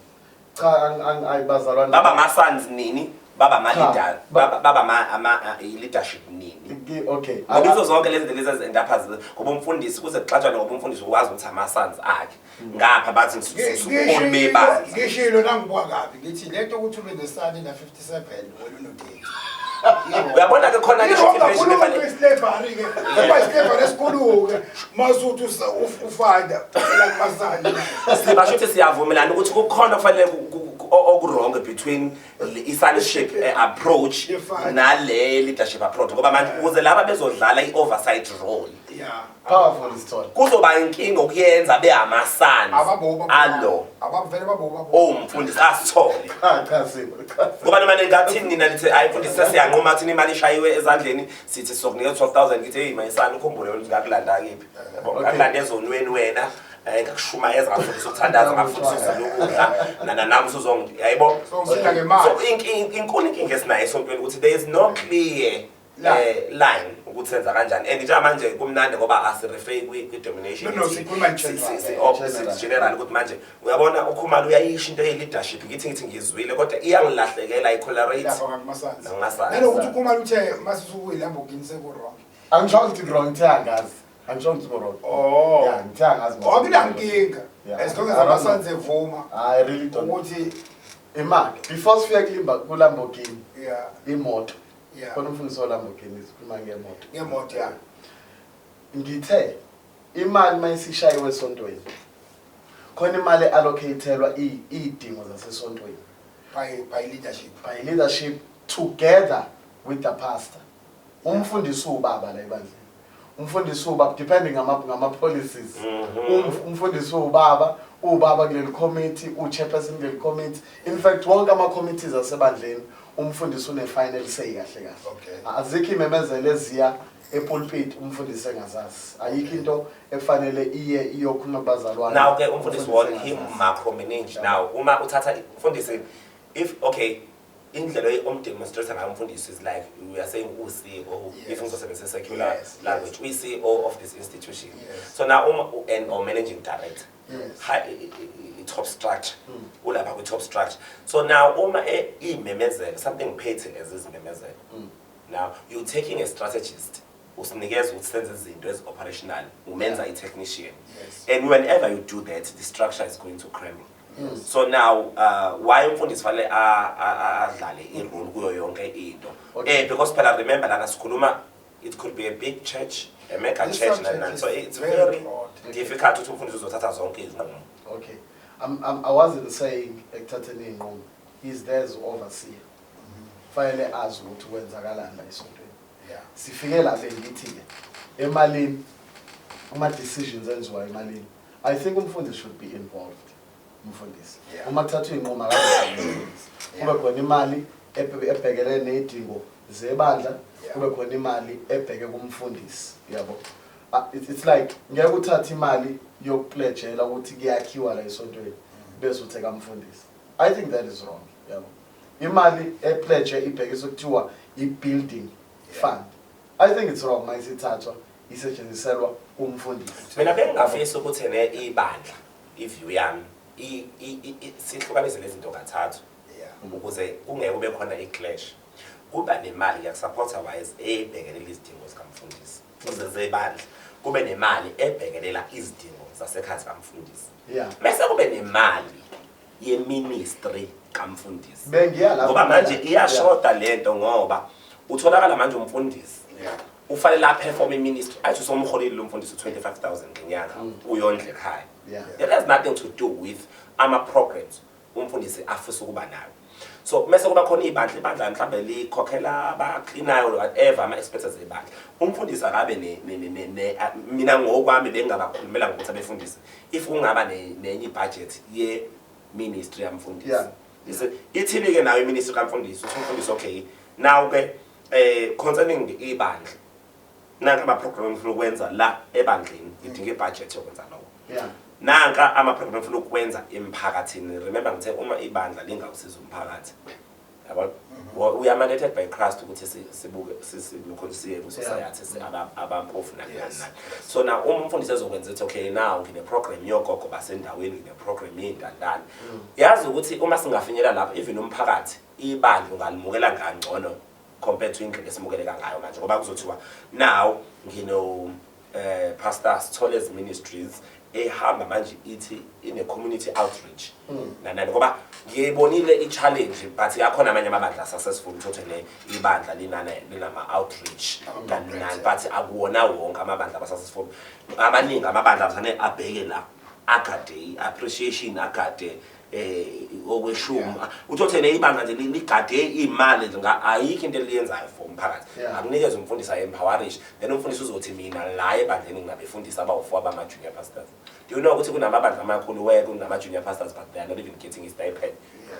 Cha, ayibazalwane. Baba ama-sons nini, baba ama-leader, Cha, baba i-leadership nini. Okay. Ngoba izo zonke lezi zinto lezi ezi-end-up ngoba umfundisi kuze kuxatshwane, ngoba umfundisi ukwazi ukuthi ama-sons akhe ngapha bathi usukhulu bebandla. Ngishilo nangibuka kabi, ngithi lento ukuthi ube nesani na-57 wena uno-30. Uyabona-ke khona ke Iwrong motivation kakhulu efanele. i-slavery-ke. Kuba i-slavery esikhulu-ke masuthi ufanda la kumasani. Sibasho ukuthi siyavumelana ukuthi kukhona kufanele oku-wrong between i-sonship approach Ye-father. nale leadership approach, ngoba manje ukuze laba bezodlala i-oversight role, Powerful story. Kuzoba inkinga ukuyenza be-ama-sons Ababoba. alo Abavele baboba. owumfundisi asithole. Cha, cha, Sipho, cha. Ngoba noma ningathini nina, nithi hayi mfundisi, sesiyanquma thina, imali ishayiwe ezandleni, sithi sizokunika 12,000, ngithi hey mayisana, ukhumbule wena ukuthi ngakulanda kephi. Yabo, ngakulanda ezonweni wena, ngakushumayeza, ngafundisa ukuthandaza, ngafundisa ukuzila ukudla, nami usuzongi, yayibo. Songisiza ngemali. So inkulu inkinga esinayo esontweni ukuthi there is no clear line ukuthi senza kanjani, and njengamanje kumnandi ngoba asi-refer kwi-domination. No, sikhuluma in general. General. General, ukuthi manje uyabona uKhumalo uyayisho into ye-leadership, ngithi ngizwile kodwa iyangilahlekela, i-correlate Lapha ngakumasans. Nakumasans. Nanokuthi uKhumalo uthe masisukuyi-Lamborghini seku-wrong. Angisho ukuthi wrong, ngithe angazi. Angisho ukuthi wrong. Oh. Yeah, ngithe angazi. Akunankinga. Yeah. As long as I don't ama-sons know. evuma I really don't. ukuthi Imali. Before sifike ku-Lamborghini, imoto. Khona umfundisi we-Lamborghini, sikhuluma ngemoto. Ngemoto, ya. Ngithe imali mayisishayiwe esontweni, khona imali allocate-elwa iy'dingo zasesontweni. By leadership. By leadership together with the pastor. Umfundisi ubaba la ebandleni. Umfundisi ubaba depending ngama policies. Umfundisi ubaba, ubaba kuleli committee, u-chairperson kuleli committee. In fact wonke ama committees asebandleni umfundisi une final say kahle kahle. Azikho imemezelo eziya epulpit umfundisi engazazi. Ayikho into efanele iye iyokhuluma kubazalwane. Now ke umfundisi Umfundisi won him engazazi. macromanage now. Uma uthatha umfundisi, if okay indlela omdemonstrate ngayo umfundisi is like we are saying u-CEO, if ngizosebenzisa secular language, uyi-CEO of this institution. So now uma and or managing director. High, top structure. Ulapha kwi top structure. So now uma imemezelo, something petty as izimemezelo. Now you taking a strategist, usinikeza ukuthi senze izinto ezi operational, umenza i-technician. And whenever you do that, the structure is going to crumble. So now why umfundisi fanele adlale i-role kuyo yonke into? Because phela remember lana sikhuluma, it could be a big church, a mega This church, subject nani, nani. is So it's very very broad. difficult ukuthi umfundisi uzothatha zonke izinqumo. Okay. I wasn't saying ekuthatheni iy'nqumo. He's there as overseer. Fanele azi ukuthi kwenzakalani la esontweni. Sifike la bengithi-ke emalini, ama-decisions enziwa emalini. I think umfundisi should be involved. Umfundisi. Uma kuthathwa iy'nqumo akabe umfundisi. Kube khona imali ebhekelene ney'dingo zebandla, kube khona imali ebheke kumfundisi. Yabo. It's like ngeke uthathe imali yokuplejela ukuthi kuyakhiwa la esontweni bese uthe kamfundisi. I think that is wrong. Yabo. Imali epledge ibhekiswe kuthiwa i-building fund. I think it's wrong mayisithathwa isetshenziselwa umfundisi. Mina bengingafisa ukuthi ne ibandla, i-view yami, sihlukanise lezi zinto kathathu. Ukuze kungeke kube khona i-clash. Kuba nemali yakusupporta wise ebhekelela izidingo zikamfundisi. Ukuze zebandla kube nemali ebhekelela izidingo zasekhaya kamfundisi. Bese kube nemali ye-ministry kamfundisi. Bengiya lapho. Ngoba manje iyashoda lento ngoba utholakala manje umfundisi. Ufanele aperform i-ministry. Athi usomholile lo mfundisi 25,000 ngenyanga uyondle ekhaya. It has nothing to do with ama programs umfundisi afisa ukuba nayo. So mase kuba khona ibandla, ibandla mhlambe likhokhela abaklinayo or whatever ama expenses ebandla. Umfundisi akabe ne, mina ngokwami bengingabakhulumela ngokuthi abefundisi if kungaba nenye budget ye ministry yamfundisi. Ithini ke nayo ministry kamfundisi? Uthi umfundisi okay, now ke concerning ibandla nanka ama program ngifuna ukwenza la ebandleni, ngidinga ibudget yokwenza lokho. Nanka ama program ngifuna ukwenza emphakathini. Remember ngithe uma ibandla lingawusiza umphakathi. Yabona? We are mandated by Christ ukuthi sibuke lokho siye ku-society abampofu nani nani nani. So now uma umfundisi ezokwenza ukuthi okay, now ngine program yogogo basendaweni, ngine program yey'ntandane, yazi ukuthi uma singafinyelela lapho, even umphakathi, ibandla ungalimukela kangcono compared to indlela esimukeleka ngayo manje, ngoba kuzothiwa now ngino Pastor Sithole's Ministries ehamba manje ithi ine community outreach nanani, ngoba ngiyibonile i-challenge, but yakhona amanye amabandla successful, uthothe ne ibandla linana linama outreach nani nani, but akuwona wonke amabandla aba-successful. Amaningi amabandla afane abheke la, agade i-appreciation, agade okweshumi, uthothe ne ibandla nje ligade imali nje, ayikho into eliyenzayo for umphakathi. Akunikeze umfundisi, ayi-empowerish, then umfundisi uzothi mina la ebandleni nginabefundisi abawu-4 abama-junior pastors. Do you know ukuthi kunamabandla amakhulu where kunama-junior pastors, but they are not even getting a stipend,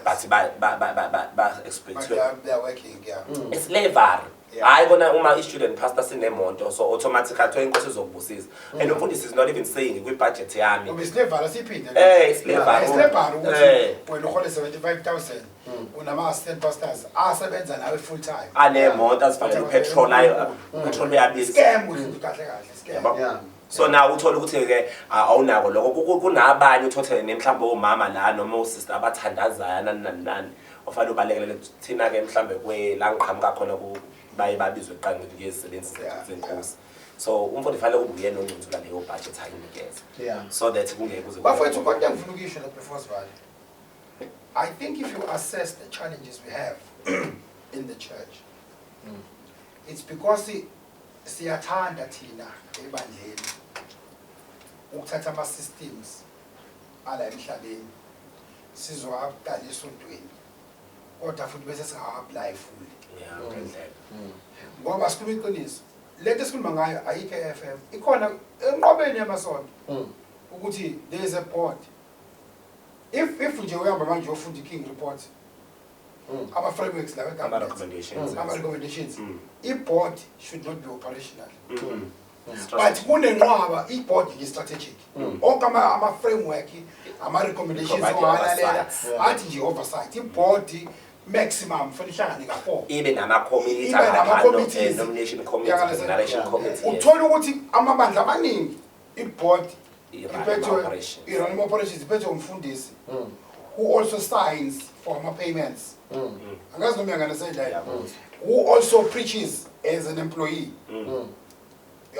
but ba expect But they are working, yeah. It's slavery. Hayi kona, uma i-student pastor sinemonto, so automatically kuthiwa inkosi izokubusisa, and umfundisi is not even saying kwi-budget yami. Ngoba isilevala siphinde. Isilevala. Isilevala ukuthi wena uhole 75,000, unama-assistant pastors asebenza nawe full time. Anemoto azifakele upetrol, ayo petrol uyabiza. Scam kahle kahle, scam. Yabo? Yeah. So now uthola ukuthi-ke awunako lokho. Kunabanye uthothe mhlawumbe omama la noma osister abathandazayo nani nani nani, ofanele ubalekelele. Thina-ke mhlawumbe la ngiqhamuka khona baye babizwe kuqala ukuthi ngezisebenzi zenkosi, so umfundi fanele kube uyena oncunsula leyo budget ayinikeze so that kungeke kuze Bafowethu, kodwa engifuna ukuyisho la before sivale, I think if you assess the challenges we have in the church, it's because siyathanda thina ebandleni ukuthatha ama-systems ala emhlabeni sizowaqala esontweni, kodwa futhi bese singawa-apply fully. Yeah, ngendlela. Ngoba sikhuluma iqiniso, lento esikhuluma ngayo ayikho e-FM, ikhona enqwabeni yamasonto ukuthi there is a board. If nje uyahamba manje uyofunda i-King Report, ama-frameworks lawa e-governance, Ama-recommendations. Ama-recommendations, i-board should not be operational, but kunenqwaba i-board nge-strategic, onke ama-framework, ama-recommendations Provide ongawalalela oversight. athi nje oversight, i-board maximum fanele ihlangane ka-4. Ibe nama-committee. Ibe nama-committees. Nomination committee, Yeah, narration committee, yes. Uthola ukuthi amabandla amaningi i-board I-run iphethwe ama-operations. I-run ama-operations, iphethwe umfundisi who also signs for ama-payments. Angazi noma uyanganisela, who also preaches as an employee.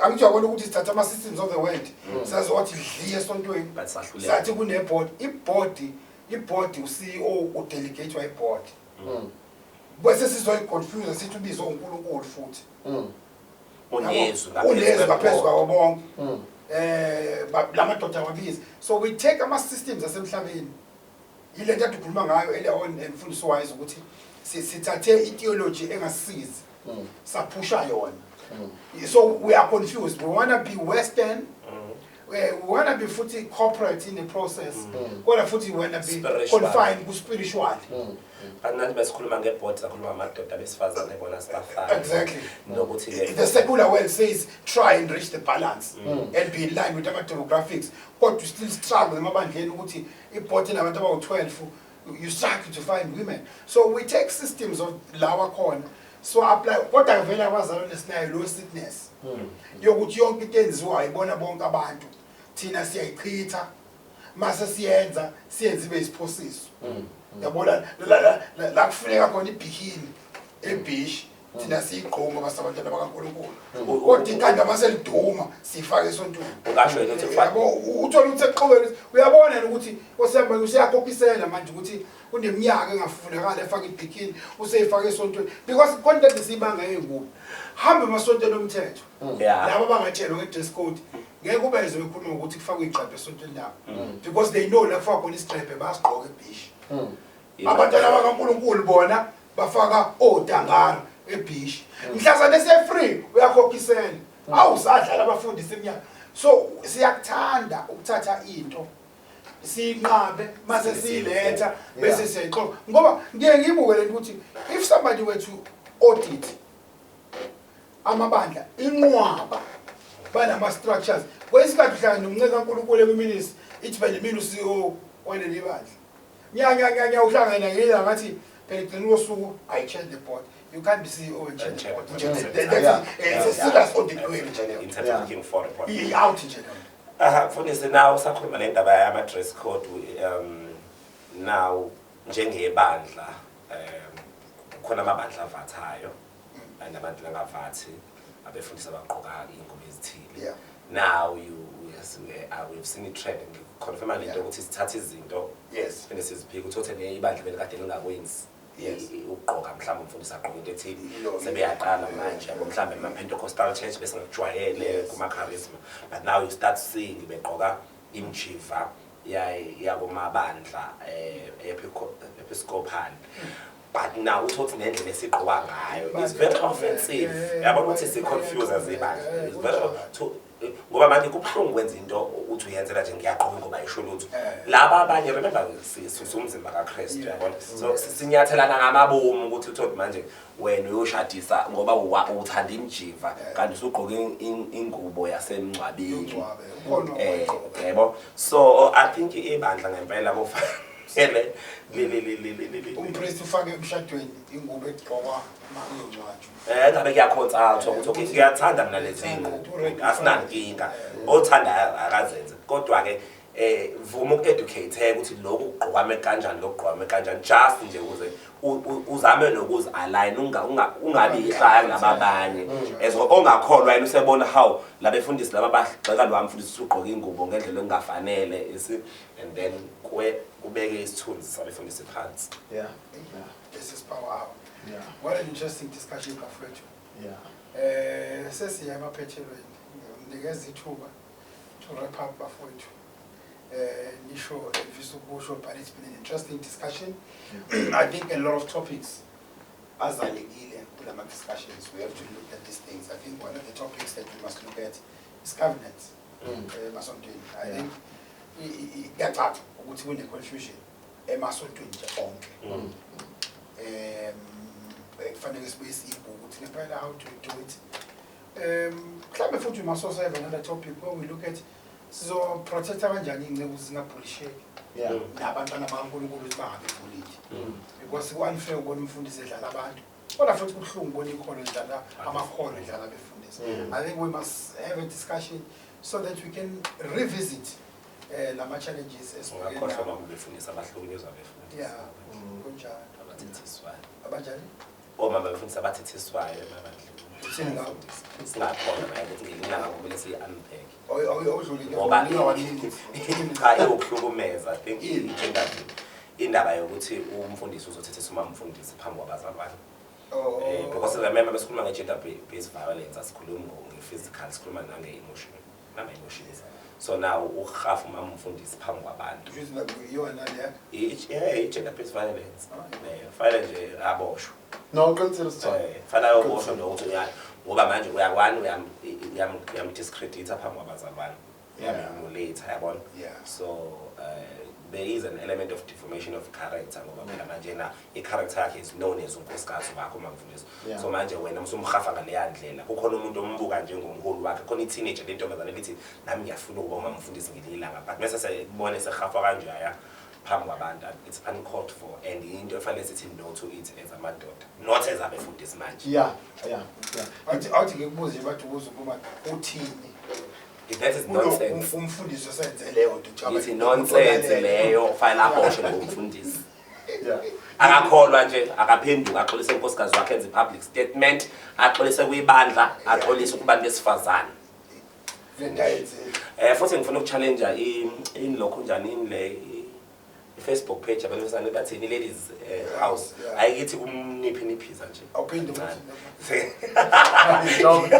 Angithi uyabona ukuthi sithatha ama-systems of the world, sazowathi dliye esontweni. But sahluleka. Sathi kune-board, i-board u-CEO udelegatewa i-board, bese sizoyiconfuse sithi ubizwe uNkulunkulu futhi. Unezwi. Unezwi ngaphezu kwabo bonke lamadoda awabizi. So we take ama-systems asemhlabeni, ile nto ade ukhuluma ngayo earlier on, mfundisi wise, ukuthi sithathe i-theology engasisizi, saphusha yona. So we are confused. We want to be Western, we want to be futhi corporate in the process, kodwa futhi we want to be Spiritual. Confined ku-spiritual. Nathi besikhuluma ngebhodi, sakhuluma ngamadoda, abesifazane bona sibafana. Nokuthi-ke The secular world says try and reach the balance and be in line with ama-demographics, kodwa you still struggle emabandleni ukuthi ibhodi inabantu abawu-12, you struggle to find women. So we take systems of lawa khona, so apply, kodwa vele abazalwane sinayo lo sickness yokuthi yonke into enziwayo ibona bonke abantu, thina siyayichitha, mase siyenza siyenze ibe isiphosiso. Yabona la kufuneka khona ibikini ebeach, thina siyigqoka ngoba sabantwana bakaNkulunkulu, kodwa ikhanda maseliduma siyifake esontweni. Ungasho yini ukuthi Yabo, uthole ukuthi ekuxobeni uyabona yena ukuthi osihamba useyakhokhisela manje ukuthi uneminyaka engafunakala efake ibikini, useyifake esontweni, because content siyibanga ey'ngubo hambe emasontweni omthetho. Laba abangatshelwa nge-dress code ngeke ubezwe bekhuluma ngokuthi kufakwe iy'gqebhe esontweni labo, because they know la kufakwa khona isigqebhe bayasigqoka ebhishi. Abantwana bakaNkulunkulu bona bafaka odangara ebhishi, mhlazane ese-free uyakhokhisela, awusadlala abafundisi iminyaka. So siyakuthanda ukuthatha into siyinqabe mase siyiletha bese siyayixoxa, ngoba ngiye ngiyibuke lento ukuthi if somebody were to audit amabandla, inqwaba banama-structures. Kwesikhathi uhlangana nomnceka kaNkulunkulu ekwiministry, ithi phela mina u-CEO waleli bandla, nya nya nya nya, uhlangana ngila ngathi Phela ekugcineni kosuku I chair the board. You can't be CEO and chair And the chair board. the board. It's a serious audit query nje leyo. In terms of looking for report. I-out nje leyo. Aha, mfundisi, now usakhuluma le ndaba yama-dress code, now njengebandla, kukhona amabandla avathayo namabandla angavathi, abefundisi abagqoka iy'ngubo ezithile. Now you yes, we've seen i-trend, ngiconfirma lento ukuthi sithathe izinto siphinde siziphike, uthothe ne ibandla belikade lingakwenzi ukugqoka, mhlawumbe umfundisi agqoke into ethile, sebeyaqala manje, yabo, mhlawumbe ama-Pentecostal church bese ngakujwayele kuma-charisma, but now you start seeing begqoka imjiva yakumabandla episcopal, but now uthothi nendlela esigqoka ngayo is very offensive, yabo, ukuthi si-confuse as ibandla. It's very to ngoba manje kubuhlungu kwenza into uthi uyenzela nje, ngiyaqoka ngoba isho lutho. Laba abanye, remember, sisumzimba kaKristu, yabona, so sinyathelana ngamabomu ukuthi uthole manje wena uyoshadisa ngoba uthanda imjiva, kanti usugqoke ingubo yasemngcwabeni. Yomngcwabe, ukhona owayigqoka. Yebo, so I think ibandla ngempela kufanele Umpriest ufake emshadweni ingubo egqokwa uma kuyongcwatshwa. Ngabe kuyaconsultwa ukuthi okay, ngiyathanda mina lezi ngubo, asinankinga, othandayo akazenze, kodwa-ke vuma uku-educate ukuthi lokhu kugqokwame kanjani, lokhu kugqokwame kanjani, just nje ukuze uzame nokuzi-align, ungabi ihlaya kulaba abanye as ongakholwa yena usebona how labefundisi laba bagxeka lo mfundisi usugqoka ingubo ngendlela engafanele isi, and then kubeke isithunzi sabefundisi phansi. This is power hour. What an interesting discussion, bafowethu. Sesiya emaphethelweni. Nginikeza ithuba to wrap up, bafowethu. Nisho ngifisa ukusho, but it's been an interesting discussion. I think a lot of topics azalekile kulama discussions. We have to look at these things. I think one of the topics that we must look at is covenants. Emasontweni. I think kuyacaca ukuthi kune confusion emasontweni nje onke. Kufanele sibuye siyibuke ukuthi ngempela how to do it. Mhlawumbe futhi we must also have another topic where we look at sizo protecta kanjani iy'nceku zingabhulisheki nabantwana bakaNkulunkulu ukuthi bangabi bullied, because ku-unfair ukubona umfundisi edlala abantu, kodwa futhi kubuhlungu ukubona ikhono lidlala amakhono edlala abefundisi. I think we must have a discussion so that we can revisit lama challenges esibhekene Ungakhohlwa nawo. uma befundisa abahlukunyezwa abefundisi. Yeah, kunjalo. Abathethiswayo. Abanjani? Omama befundisa abathethiswayo emabandleni. Uthini ngabo? Singakhona naye ukuthi ngelinye ilanga kumele siyi-unpack. Awudluli. Ngoba cha, iwukuhlukumeza, I think i-gender, indaba yokuthi umfundisi uzothethisa uma umfundisi phambi kwabazalwane. Because remember, besikhuluma nge-gender based violence, asikhulumi nge-physical, sikhuluma nange-emotion, nama-emotions. So now ukuhafa uma umfundisi phambi kwabantu. Iyona leya. Yeah, i-gender based violence leyo, fanele nje aboshwe. No, uqinisile Sithole. Fanele ayoboshwa nokuthi ngoba manje uyakwani uyamdiscredita phambi kwabazalwane, uyamhumiliate, yabona. So there is an element of deformation of character, ngoba phela manje na i-character yakhe is known as unkosikazi wakho mamfundisi. So manje wena musumhafa ngaleya ndlela, kukhona umuntu ombuka njengomholi wakhe, khona i-teenager lentombazane lithi nami ngiyafuna ukuba umamfundisi ngelinye ilanga, but mase sekubone sehafa kanjaya phambi kwabantu, it's uncalled for, and into efanele sithi no to it as amadoda, not as abefundisi manje. Awuthi ngikubuze nje, bathi ubuze ukuba uthini. That is nonsense. Umfundisi osenze leyo nto, kuthiwa Ithi nonsense leyo, fanele aboshwe ngomfundisi. Akakholwa nje, akaphenduka, axolise unkosikazi wakhe, enze public statement, axolise kwibandla, axolise kubantu besifazane. Le nto ayenzile. Futhi ngifuna ukuchallenge in lokho njani in le i-Facebook page abantu besane bathini, ladies house. Ayikithi kumniphi niphisa nje. Awuphinde ukuthi Don't.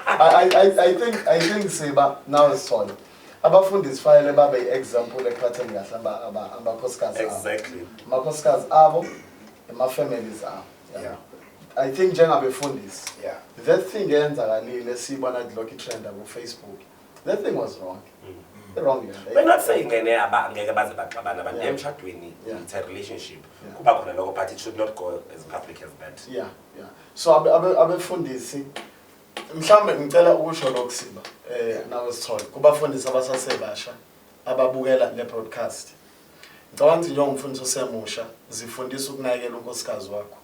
I think Siba now Sithole. Abafundisi fanele babe i-example ekuphatheni kahle amakhosikazi abo. Amakhosikazi abo, ama-families abo. I think njengabefundisi, that thing eyenzakalile siyibona kulokhu i-trend ku-Facebook, that thing was wrong. Wrong yona. We're not saying ngene aba ngeke baze baxabana abantu emshadweni, it's a relationship. Kuba khona lokho, but it should not go as public as that. Yeah. So abefundisi mhlambe ngicela ukusho lokhu Siba, nawe Sithole, kubafundisi abasasebasha ababukela le broadcast. Ngicabanga ukuthi njengomfundisi osemusha zifundisa ukunakekela unkosikazi wakho.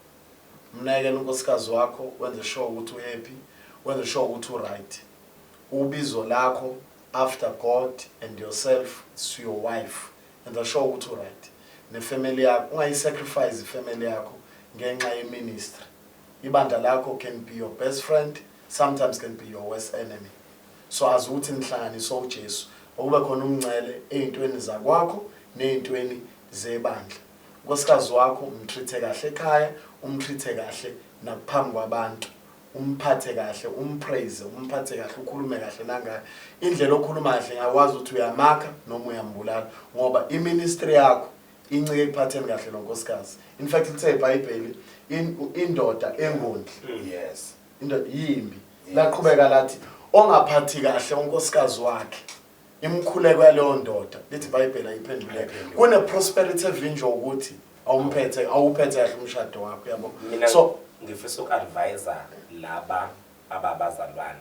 Mnakekele unkosikazi wakho, wenze sure ukuthi uhappy, wenze sure ukuthi uright. Ubizo lakho after God and yourself, it's your wife. Enza sure ukuthi uright. Nefamily yakho, ungayisacrifice ifamily yakho ngenxa yeministry. Ibandla lakho can be your best friend, sometimes can be your worst enemy. So azi ukuthi nihlanganiswa uJesu. Okube khona umncele ey'ntweni zakwakho ney'ntweni zebandla. Unkosikazi wakho umtreat kahle ekhaya, umtreat kahle nakuphambi kwabantu. Umphathe kahle, umpraise, umphathe kahle, ukhulume kahle nangaye. Indlela okhuluma kahle ngakwazi ukuthi uyamakha noma uyambulala ngoba iministry yakho incike ekuphatheni kahle lo nkosikazi. In fact lithe iBhayibheli indoda engondli. Indoda yimbi. Laqhubeka lathi ongaphathi kahle unkosikazi wakhe imkhuleko yaleyo ndoda lithi iBhayibheli ayiphenduleke. Kune prosperity evinjwa ukuthi awumphethe awuphethe kahle umshado wakho, yabo. Mina So ngifisa uku-advise laba ababazalwane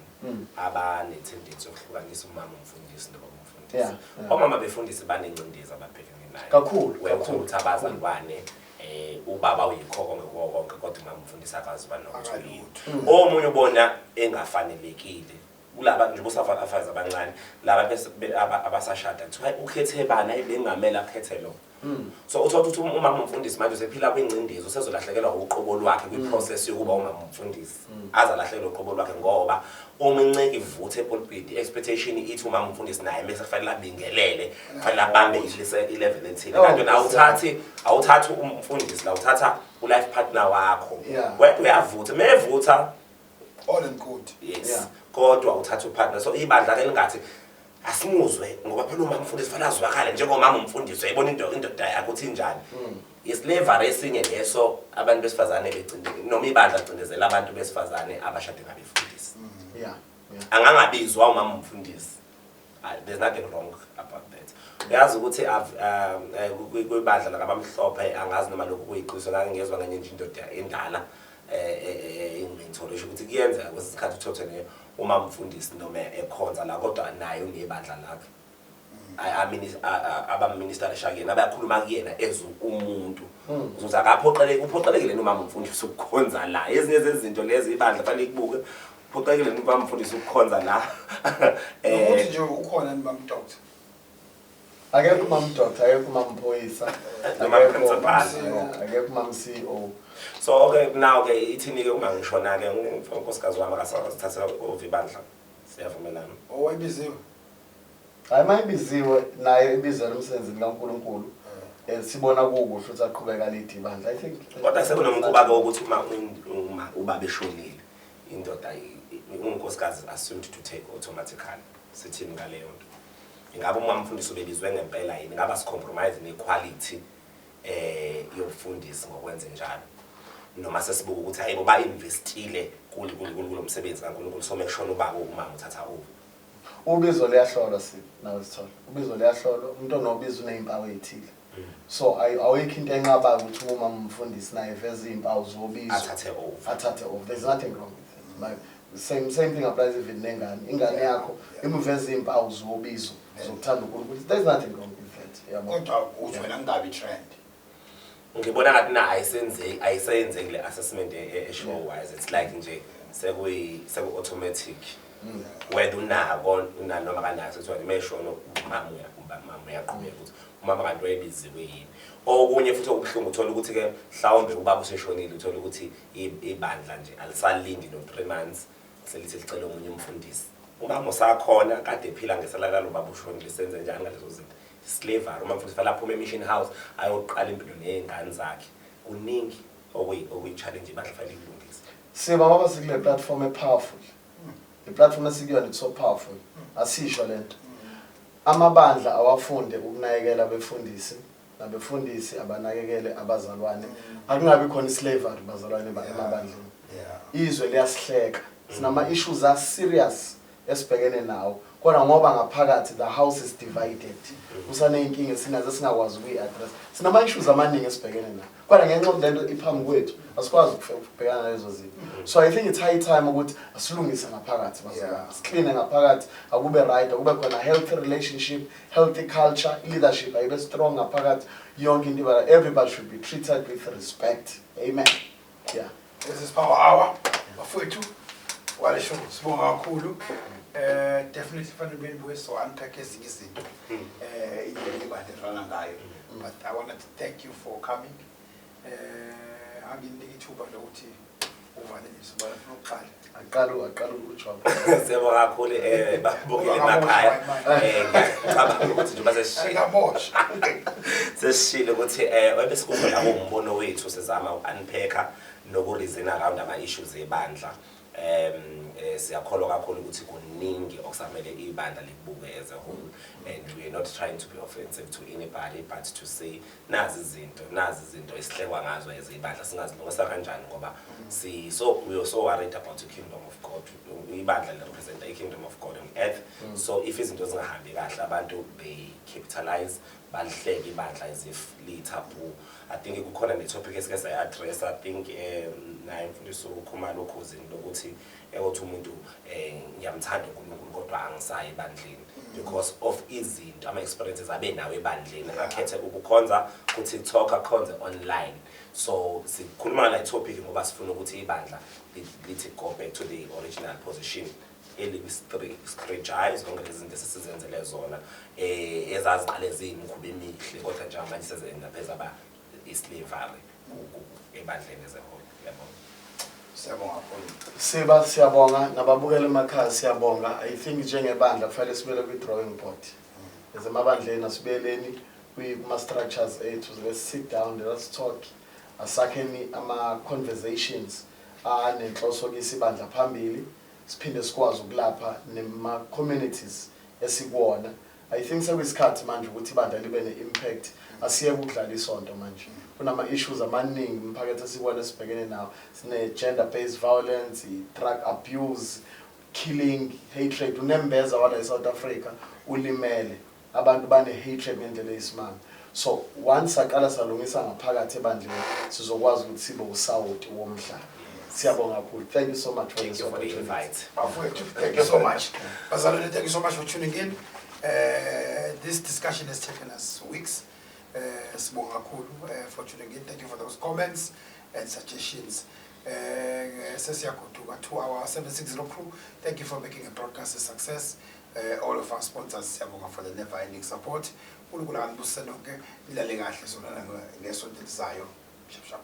abane-tendency yokuhlukanisa umama umfundisi nobaba umfundisi. Omama befundisi banencindezi ababhekene nayo. Kakhulu, Wena kakhulu. ukuthi abazalwane ubaba uyikho konke konke konke kodwa umama umfundisi akazi uba nokuthi uyini. Omunye ubona engafanelekile. Kulaba nje kusafazi abancane laba abasashada kuthiwa ukhethe bani ayibengamela akhethe lo. So uthola ukuthi umama umfundisi manje usephila kwingcindezi, usezolahlekelwa uqobo lwakhe kwi-process yokuba umama umfundisi. Azalahlekelwa uqobo lwakhe ngoba uma inceke ivuthe epulpit, expectation ithi umama umfundisi naye mase kufanele abingelele, kufanele abambe i-level ethile. Kanti wena awuthathi umfundisi la, uthatha u-life partner wakho. Wena uyavutha, mevutha all and good. Yes. Kodwa uthatha upartner. So ibandla ke lingathi asimuzwe ngoba phela umama umfundisi fanele azwakale njengomama umfundisi, uyayibona indoda yakho uthi injani. Islavery esinye leso abantu besifazane begcinde noma ibandla ligcindezela abantu besifazane abashade ngabefundisi. Angangabizwa umama umfundisi. There's nothing wrong about that. Uyazi ukuthi kwibandla lakabamhlophe angazi noma lokhu kuyiqiniso, ngake ngezwa ngenye nje indoda endala ingimentorisha ukuthi kuyenzeka kwesinye isikhathi uthothe ne uma umfundisi noma ekhonza la kodwa naye unebandla lakhe. Abaminister kuyena abakhuluma kuyena as umuntu. Uzothi akaphoqeleki, uphoqelekile noma umfundisi ukukhonza la. Ezinye zezinto lezi ibandla fanele ikubuke. Uphoqelekile noma umfundisi ukukhonza la. Ukuthi nje ukhona ni bam doctor. Akekho umam doctor, akekho umam phoyisa, Noma principal. akekho umam CEO. So okay, now ke ithini ke uma ngishona ke unkosikazi wami akasathatha over ibandla. Siyavumelana. Owayibiziwe. Hayi, mayibiziwe naye ibizela umsebenzi kaNkuluNkulu. Sibona kukuhle ukuthi aqhubeka lithi ibandla. I think kodwa sekunomkhuba ke ukuthi uma ubaba eshonile indoda unkosikazi assumed to take automatically. Sithini ngaleyo nto? Ingabe uma umfundisi ubebizwe ngempela yini? Ingabe asicompromise nequality yobufundisi ngokwenze njalo? Noma sesibuka ukuthi hayibo ba investile kulo msebenzi kaNkuluNkulu, so make sure ubaba umama uthatha over. Ubizo liyahlolwa si nawe sithola. Ubizo liyahlolwa, umuntu onobizo unezimpawu ezithile. So awuyikho into enqabayo ukuthi uma umfundisi naye eveze izimpawu zobizo athathe over. Athathe over. There's nothing wrong with it. Like same thing applies even nengane. Ingane yakho imuveza izimpawu zobizo zokuthanda uNkulunkulu. There's nothing wrong with that. Yabo. Kodwa uthi wena ngingabi trend. Ngibona ngathi na ayisenzeki le assessment e show wise. It's like nje seku automatic. Whether unako unalo noma kanaso, kuthiwa nje meshono umama umama uyaqhubeka ukuthi umama kanti wayebiziwe yini. Okunye futhi okubuhlungu uthola ukuthi ke mhlawumbe ubaba useshonile, uthola ukuthi ibandla nje alisalindi no 3 months selithi licela omunye umfundisi. Umama usakhona kade ephila ngesalala lo baba ushonile, senze njani ngalezo zinto? Slavery, uma mfundisi fanele aphume emission house ayoqala impilo nezingane zakhe. Kuningi okuyi challenge ibandla fanele ikulungise. Siba baba sikule platform e powerful. Le platform esikuyona it's so powerful. Asisho lento. Amabandla awafunde ukunakekela abefundisi nabefundisi abanakekele abazalwane. Akungabi khona slavery bazalwane emabandleni. Izwe liyasihleka. Sinama issues a serious esibhekene nawo. Kodwa ngoba ngaphakathi the house is divided, kusaney'nkinga esinazo esingakwazi ukuyi-address. Sinama-issues amaningi esibhekene nawo, kodwa ngenxa yokuthi lento iphambi kwethu asikwazi ukubhekana nalezo zinto. So I think it's high time ukuthi asilungise ngaphakathi, bazalwane. Sikline ngaphakathi, akube right, akube khona healthy relationship, healthy culture, leadership ayibe strong ngaphakathi, yonke into iba, everybody should be treated with respect. Amen. Yeah. This is Power Hour. Bafowethu, wale show sibonga kakhulu. Definitely fanele nibuye so unpack ezinye izinto. Indlela ibandla elirana ngayo. But I wanted to thank you for coming. Anginike ithuba lokuthi uvalelise ubala ufuna ukuqala. Aqala ujwabu. Siyabonga kakhulu, babukele emakhaya. Ngiyacabanga ukuthi nje baseshilo. Ngiyabosha. Sesishilo ukuthi ebesikusho la kuwumbono wethu, sizama uku-unpacka noku-reason around ama-issues ebandla. Siyakholwa kakhulu ukuthi kuningi okusamele ibandla likubuke as a whole, and we are not trying to be offensive to anybody, but to say nazi izinto esihlekwa ngazo as ibandla, singazilungisa kanjani, ngoba si so we are so worried about the kingdom of God. Ibandla li-represent i kingdom of God on earth. So if izinto zingahambi kahle, abantu they capitalize, balihleke ibandla as if liyi-taboo. I think kukhona ne-topic esike sayi-address, I think naye mfundisi uKhumalo okhozini, lokuthi ekuthi umuntu ngiyamthanda uNkulunkulu kodwa angisayi ebandleni because of izinto, ama-experiences abe nawo ebandleni, akhethe ukukhonza ku-TikTok, akhonze online. So sikhuluma ngale topic ngoba sifuna ukuthi ibandla lithi go back to the original position elikwi-scripture, zonke lezi zinto esisizenzele zona ezaziqale ziyimikhuba emihle, kodwa njengamanje sezenda pheze aba i-slavery ebandleni as a whole, yabona. Siyabonga kakhulu. Siba siyabonga nababukela emakhaya, siyabonga. I think njengebandla kufanele sibele kwi-drawing board. Ezemabandleni asibuyeleni kuma-structures ethu. Let's sit down, let's talk. Asakheni ama-conversations anenhloso kuyisa ibandla phambili, siphinde sikwazi ukulapha nema-communities esikuwona. I think sekuyisikhathi manje ukuthi ibandla libe ne-impact. Asiyeke ukudlala isonto manje. Kunama-issues amaningi umphakathi esikuwona esibhekene nawo. Sine-gender based violence, i-drug abuse, killing, hatred. Unembeza wala e-South Africa ulimele, abantu bane-hatred ngendlela eyisimanga. So once saqala salungisa ngaphakathi ebandleni, sizokwazi ukuthi sibe usawoti womhlaba. Siyabonga kakhulu. Thank you so much for Thank this you for the opportunity. invite. Bafowethu, thank you so much. Bazalwane, thank you so much for tuning in. This discussion has taken us weeks. Sibonga kakhulu for tuning in. Thank you for those comments and suggestions. Sesiyagoduka to our 760 crew. Thank you for making a broadcast a success. All of our sponsors, siyabonga for the never ending support. uNkulunkulu anibusise nonke, nilale kahle, sonana ngesonto elizayo. Shap shap.